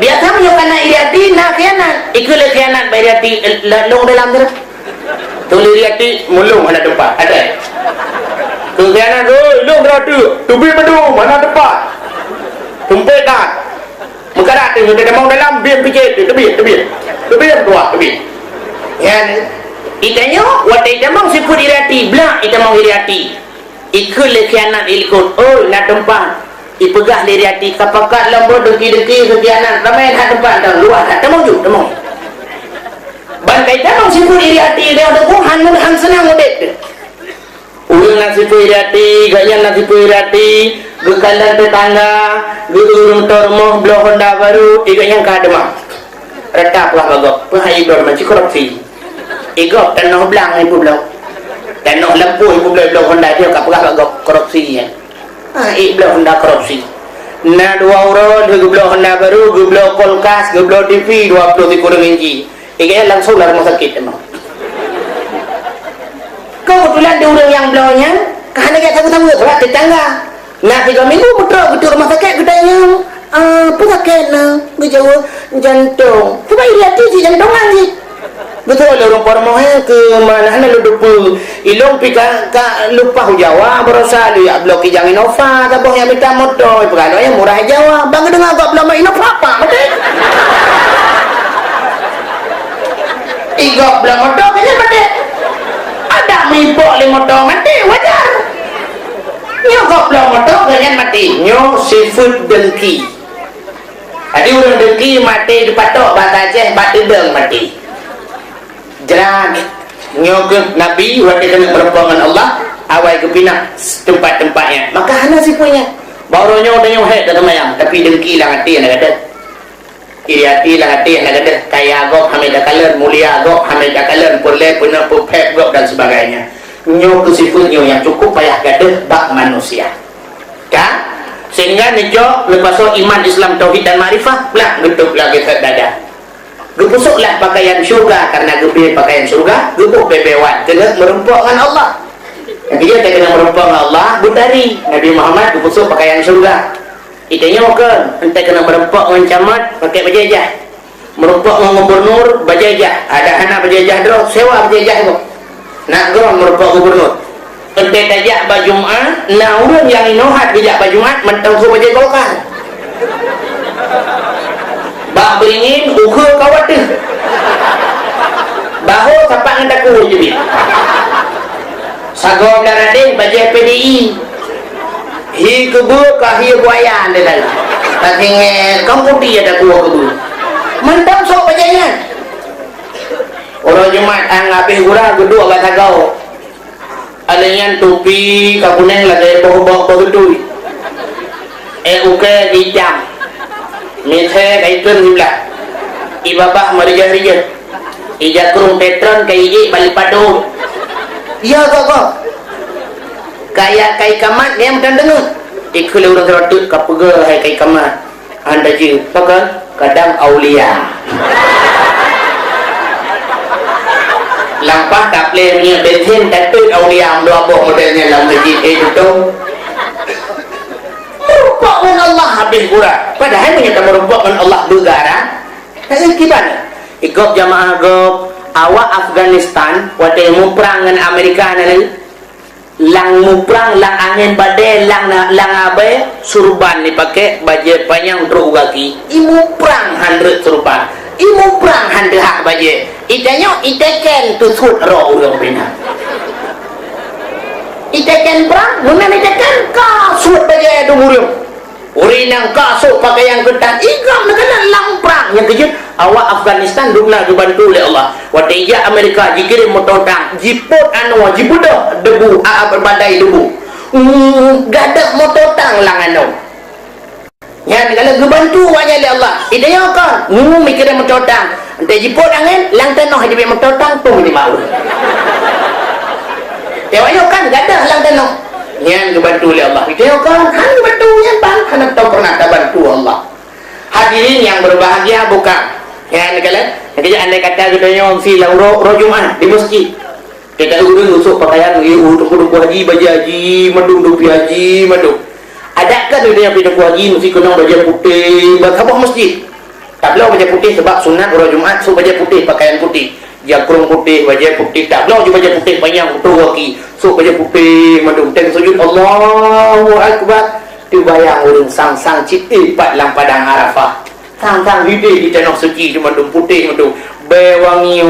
Biasa meunyoe kana iri hati, na khianat. Ikeu lé khianat bak iri hati, eh, la-, lôn dalam tu. Tuléh iri hati, mulông hana teumpat, até. Keu khianat, oi, lôn dalam tu. Teubiet beudôh, hana teumpat. Tumpék that. Meukarat tu, meukarat tamong dalam, biem picet tu, teubiet, teubiet. Teubiet, tuah, teubiet. Nyan, itanyoe, watée itamong sifeuet iri hati, blak itamong iri hati. Ikheun lé khianat ilikot, "Oi, na teumpat." Ipeugah lé iri hati, "Ka pakat lom buet dengki-dengki, khianat, ramé that teumpat, dan luwah that. Tamong ju, tamong." Ban kai tamong sifeuet iri hati, dia tu, oh, han, han seunang udép tu. Ureuëng na sifeuet iri hati, gobnyan na sifeuet iri hati, geukalon tetangga, geu-, ureuëng teurimong bloe honda baru, gobnyan ka deungoe. Rata peugah bak gob, peue hai bloe macam korupsi. Igob tanoh blang ibu bloe. Tanoh lampôh ibu bloe, bloe honda dia ka peugah bak gob korupsi nyan. Ah, ibu bloe honda korupsi. Na dua uroe lheueh geubloe honda baru, geubloe kulkas, geubloe T V dua puluh sikureueng inci. Igob langsung lam rumoh sakét teuma. Keubeutulan di ureuëng nyang bloe nyan ka hana jak saweue-saweue, sabab tetangga. Na sigoe minggu meutrok geuduek rumoh sakét, geutanyong, "Ah, peue sakét na?" Geujaweueb, "Jantong." Sabab iri até jih jantongan jih. Beutôi lé ureuëng po rumoh, "Hé, keu ma na hana lôn teupeue. Ilôn pih ka, ka lumpah u Jawa baroesa, lôn jak bloe kijang Innova, saboh nyang mita moto, peugah lôn nyang murah Jawa." Ban geudeungoe gob bloe Innova, pak maté. Igob bloe moto, kan nyan maté. Adak meuimpok lé moto maté, wajar. Nyoe gob bloe moto, kan nyan maté. Nyoe sifeuet dengki. Jadi ureuëng dengki maté dipatok, bahasa Aceh, bak teudong maté. Jrat. Nyoe keuh Nabi watée keuneuk meurumpok ngon Allah, awai geupinah teumpat-teumpat nyan. Maka hana sifeuet nyan. Bak uroe nyoe tanyoe hék taseumayang, tapi dengki lam até hana gadôh. Iri até lam até hana gadôh. Kaya gob hana takalon, mulia gob hana takalon, peureulée peunoh peuphét gob dan sebagainya. Nyoe keuh sifeuet nyoe nyang cukup payah gadôh bak manusia. Ka? Sehingga neucok, neupasoe iman, Islam, tauhid dan makrifah, blah, geutôb lagée that dada. Geupeusôklah pakaian syurga, karena geubri pakaian syurga, geuboh bée-bée wan, keuneuk meurumpok ngon Allah. Nyang keujeuet keuneuk meurumpok ngon Allah, beutari. Nabi Muhammad geupeusôk pakaian syurga. Itanyoe keuh, entée keuneuk meurumpok ngon camat, pakai bajée jah. Meurumpok ngon gubernur, bajée jah. Adak hana bajée jah droe, sewa bajée jah gob. Nak gob meurumpok gubernur. Entée tajak bak Jumat, na ureuëng nyang inoe that geujak bak Jumat, mantong sôk bajée Golkar. Bak Beringin, ukeue kawat teuh. Bahô sapat ngon takue jeuet. Sagoe blah radeh, bajée P D I. Hi keubeue ka hi buaya lé lalu. Ka tinggai kamoe putih ada kuah keubeue. Mantong sôk bajée nyan. Uroe Jumat, 'an habéh gura, geuduek bak sagoe. Alèh nyan tupi ka kunéng lagèe boh-boh beugeutui. Ék ukèe ka itam. Misé ka ikheun siblah. Ié babah meurijah-rijah. Ié jakrong petron ka iék bak lipat dôh. Ya, gob-gob. Kaya kai kamat nyang meutan deungoe. Ikheun lé ureueng sidroe teuk ka peugah hai kai kamat. Hana jeuet, pakon? Kadang aulia. Lampah taplé minyeuk bensin, tateuet aulia, meudua boh model nyan lam meuseujid, eh, tutong. Meurumpok ngon Allah habéh gura. Padahai meunyoe tameurumpok ngon Allah beugaran, tak kiban. Ikot jamaah gob, awak Afghanistan watée muprang ngon Amerika na lé. Lam muprang, lam angén badée, lam, lam abée, surban jipakée, bajée panyang trok u gaki. Imuprang hán rhot surban. Imuprang hán teuhah bajée. Itanyoe iteken teusuet roh ureuëng pih na. Iteken prang, meunan iteken ka suet bajée dum ureuëng. Ureuëng nyang ka sôk peukayan keutat, igam neukalon lam prang. Nyang keujeuet, awak Afghanistan dum na geubantu lé Allah. Watée jak Amerika jikirém moto tang, jipot anoe, jibeudôh debu, a, a, badai debu. Hmm, gadôh moto tang lam anoe. Nyan kalau geubantu awak nyan lé Allah. Itanyoe kon, ngu mikirém moto tang. Entée jipot angén, lam tanoh jibeuet moto tang, tung di bawah. Teuma nyoe kan gadôh lam tanoh. Nyan geubantu lé Allah. Itanyoe kon, hana geubantu nyan ban, hana tau pernah tabantu Allah. Hadirin yang berbahagia bukan? Nyan kalau, jadi andai kata geutanyoe si lam uroe, uroe Jumat di masjid. Kita ureuëng usôk peukayan, i, u, teungku-teungku haji, bajée haji, mandum, dupi haji, mandum. Adak kan geutanyoe pi teungku haji meusti keunong bajée putéh, bak saboh masjid. Tabloe bajée putéh sabab sunat uroe Jumat, sôk bajée putéh, peukayan putéh. Jakrong putéh, bajée putéh, tabloe ju bajée putéh panyang, putôh gaki, sôk bajée putéh, mandum. Teuka sujud, Allahu Akbar. Teubayang ureuëng sang-sang cit, eh, pat lam padang Arafah. Sang-sang hideh di tanoh suci, mandum putéh, mandum bée wangi,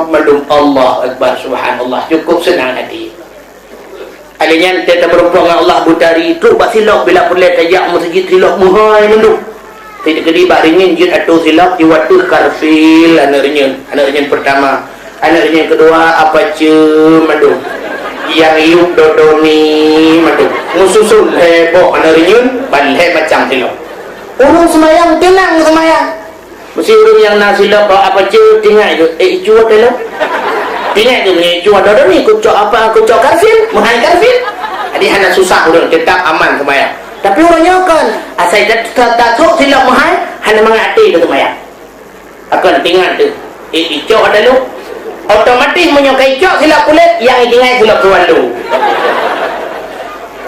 mandum. Allahu Akbar, subhanallah. Cukup seunang hati. Alèh nyan, teuka meurumpok ngon Allah beutari, trok bak silop bila peureulèe tajak meuseujid, silop meuhai mandum. Teuka di bak reunyeun jeuet atô silop, jiwoe ateueh Garfield, aneuk reunyeun, aneuk reunyeun peurtama. Aneuk reunyeun keudua, Apache mandum. Nyang yup, Dodoni mandum. Meususon lhèe boh aneuk reunyeun, ban lhèe macam silop. Ureueng seumayang teunang seumayang. Meusti ureueng nyang na silop bak Apache, tingat keu, eh, icu ata lom. Tingat keu meunyoe icu ata Dodoni, kucok apa, kucok Garfield, meuhai Garfield. Jadi hana susah ureueng, teutap aman seumayang. Tapi ureueng nyoe kon, asai ta-, ta-, tatrok silop meuhai, hana mangat até keu seumayang. Akan tingat teuh, eh, icok ata lom. Otomatis meunyoe ka icok silop kulét, nyang itinggai silop swallow.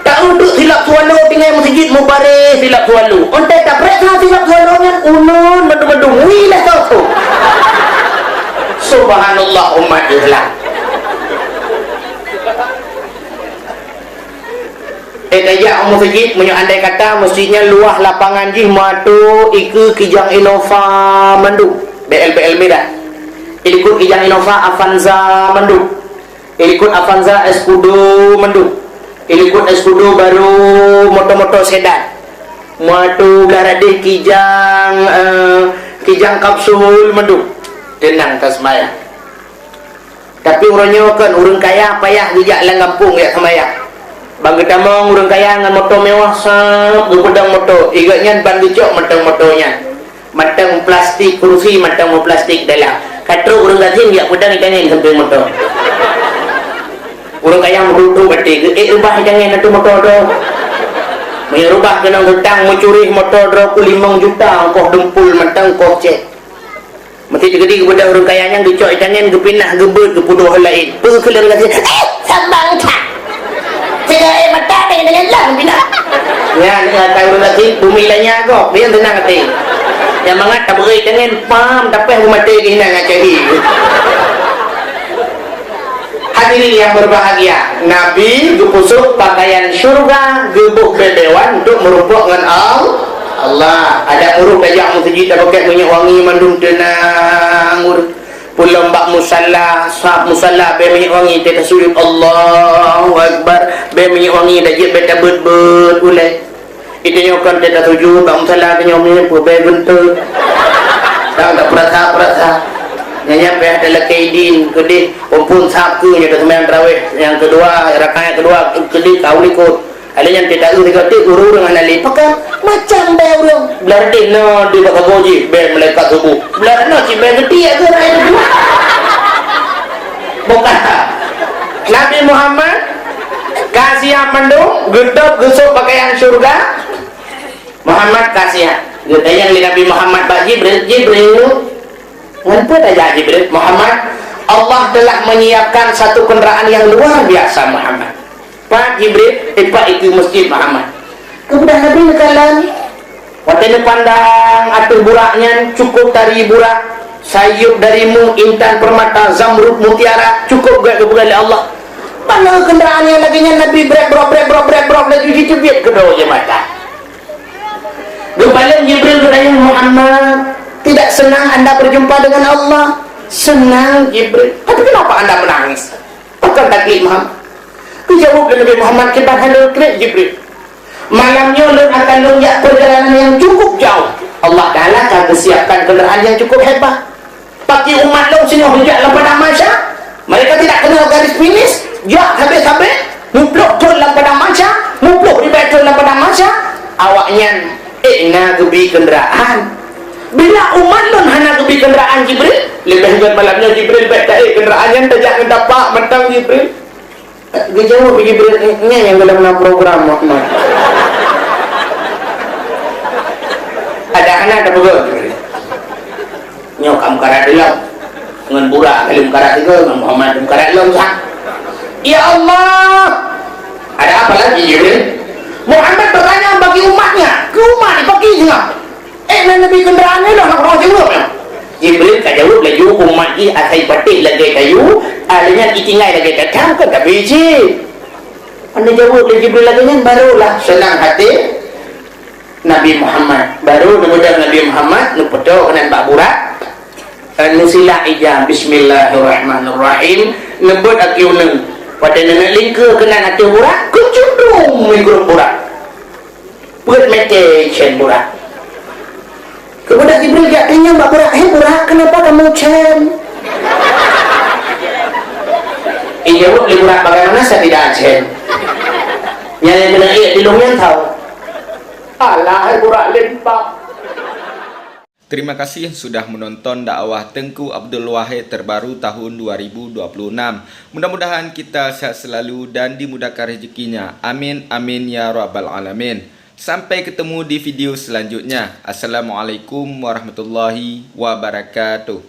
Taeu teuk silop swallow tinggai meuseujid, mubareh silop swallow. Ontée tapareksa silop swallow nyan, uneun mandum-mandum, wih lé soe-soe. Subhanallah, umat Islam. Eh, tajak u meuseujid, meunyoe andai kata meuseujid nyan luwah lapangan jih meuatô ikeue Kijang Innova mandum, B L B L mirah. Ilikot Kijang Innova, Avanza mandum. Ilikot Avanza, Escudo mandum. Ilikot Escudo barô moto-moto sedan. Meuatô blah radeh Kijang, eh, Kijang Kapsul mandum. Teunang taseumayang. Tapi uroe nyoe kon ureueng kaya payah geujak lam gampông jak seumayang. Ban geutamong ureueng kaya ngon moto mewah, sab, geupeudong moto. Igeuh nyan ban geucok mantong moto nyan. Mantong plastik, kursi mantong meuplastik dalam. Ka trok ureueng gasien jak peudong itangen sampéng moto. Ureueng kaya meuduek-duek batée geuék rubah itangen ateueh moto droe. Meunyoe rubah keunong utang, meucuri moto droe ku limong juta, ongkoh dumpul mantong, ongkoh cét. Meusti teukeudi geubeudôh ureueng kaya nyan geucok itangen, geupinah geubeuet, geupeuduek laén. Peue keu lôn gasien? Eh, sambang that! Sigoe mata teuh dengan lôn pinah. Nyan, nyan ka ureueng gasien, bumi lanya gob, nyang teunang até. Nyang mangat tabeuet itangen, pam, tapéh beumaté keunan ngon cahé. Hadirin yang berbahagia, Nabi geupeusup pakaian syurga, geuboh bée-bée wan untuk meurumpok ngon Al-, Allah. Adak ureueng tajak meuseujid tapakèk minyeuk wangi mandum teunang. Pulom bak musalla, sab musalla bée minyeuk wangi, teuka sujud, Allahu Akbar. Bée minyeuk wangi tajak bée tabeuet-beuet ulèe. Itanyoe kon teuka sujud, bak musalla tanyoe meupeue bée guntur. Nyang tapeurasa-peurasa. Nyan nyang payah talakée idin, keudeh, phon sab keu nyoe taseumayang tarawih nyang keudua, rakaat nyang keudua, keudeh ka u likot. Alèh nyan teuka eu sigoe teuk ureueng-ureueng hana lé. Pakon? Macam bée ureueng. Blah radeh na di bak sagoe jih, bée malaikat suboh. Blah na cit bée geuti, ya keu rakyat tu. Bukan. Nabi Muhammad ka siap mandum, geutôb geusôk pakaian syurga. Muhammad ka siap. Geutanyong lé Nabi Muhammad bak Jibril, "Jibril, ngon peue tajak Jibril?" "Muhammad, Allah telah menyiapkan satu kenderaan yang luar biasa, Muhammad." Pat Jibril, eh, pat ikeue meuseujid, Muhammad. Keumudian Nabi neukalon, watée neupandang ateueh burak nyan, cukup tari burak. Sayeup darimu, intan permata, zamrud mutiara, cukup gét geupeugah lé Allah. Mana kenderaan nyang lagée nyan Nabi brek brok, brek brok, brek brok, laju jiteubiet keudroe jeuet mata. Geupaleng Jibril geutanyong, "Muhammad, tidak senang anda berjumpa dengan Allah?" "Senang, Jibril." "Tapi kenapa anda menangis?" "Pakon taklik, Muhammad?" Geujaweueb lé Nabi Muhammad, "Kiban hana kriet, Jibril. Malam nyoe lôn akan lôn jak peurjalanan nyang cukup jauh. Allah Taala ka geusiapkan kenderaan nyang cukup hebat. Paki umat lôn singoh jak lam padang mahsyar, mereka tidak kenal garis finish, jak sabé-sabé, muplôh thon lam padang mahsyar, muplôh ribée thon lam padang mahsyar, awaknyan ék na geubi kenderaan. Bila umat lôn hana geubi kenderaan, Jibril, leubeh gét malam nyoe, Jibril, bék taék kenderaan nyan tajak ngon tapak mantong, Jibril." Geujaweueb Jibril, "Nyan nyang goh lom na program, Muhammad." Ada hana tapeugah Jibril. "Nyoe ka meukarat lom. Ngon Burak ka lheueh meukarat sigoe, ngon Muhammad meukarat lom, sah." "Ya Allah! Ada apa lagi, Jibril?" "Muhammad bertanya bagi umatnya, keu umat di paki singoh. Ék na neubi kenderaan nyoe lôn, hana keudroe jaweueb nyoe." Jibril ka jaweueb laju, "Umat jih asai patéh lagée kayu, alèh nyan itinggai lagée tatam, kon tabi cit." Hana jaweueb lé Jibril lagée nyan, barulah seunang até Nabi Muhammad. Baru neubeudôh Nabi Muhammad, neupeutoe keunan bak Burak, eh, neusilak ija, "Bismillahirrahmanirrahim." Neubeuet aki uneung. Watée neuneuk lingkeue keunan ateueh Burak, keucundung migrop Burak. Peuet mete cen Burak. Keumudian Jibril jak tanyong bak Burak, "Hei Burak, kenapa kamu cen?" Ijaweueb lé Burak, "Bagaimana saya tidak cen? Nyang keuneuk ék di lôn nyan tau." Alah, hai Burak limpah. Terima kasih sudah menonton dakwah Teuku Abdul Wahid terbaru tahun dua ribu dua puluh enam. Mudah-mudahan kita sehat selalu dan dimudahkan rezekinya. Amin, amin, ya rabbal alamin. Sampai ketemu di video selanjutnya. Assalamualaikum warahmatullahi wabarakatuh.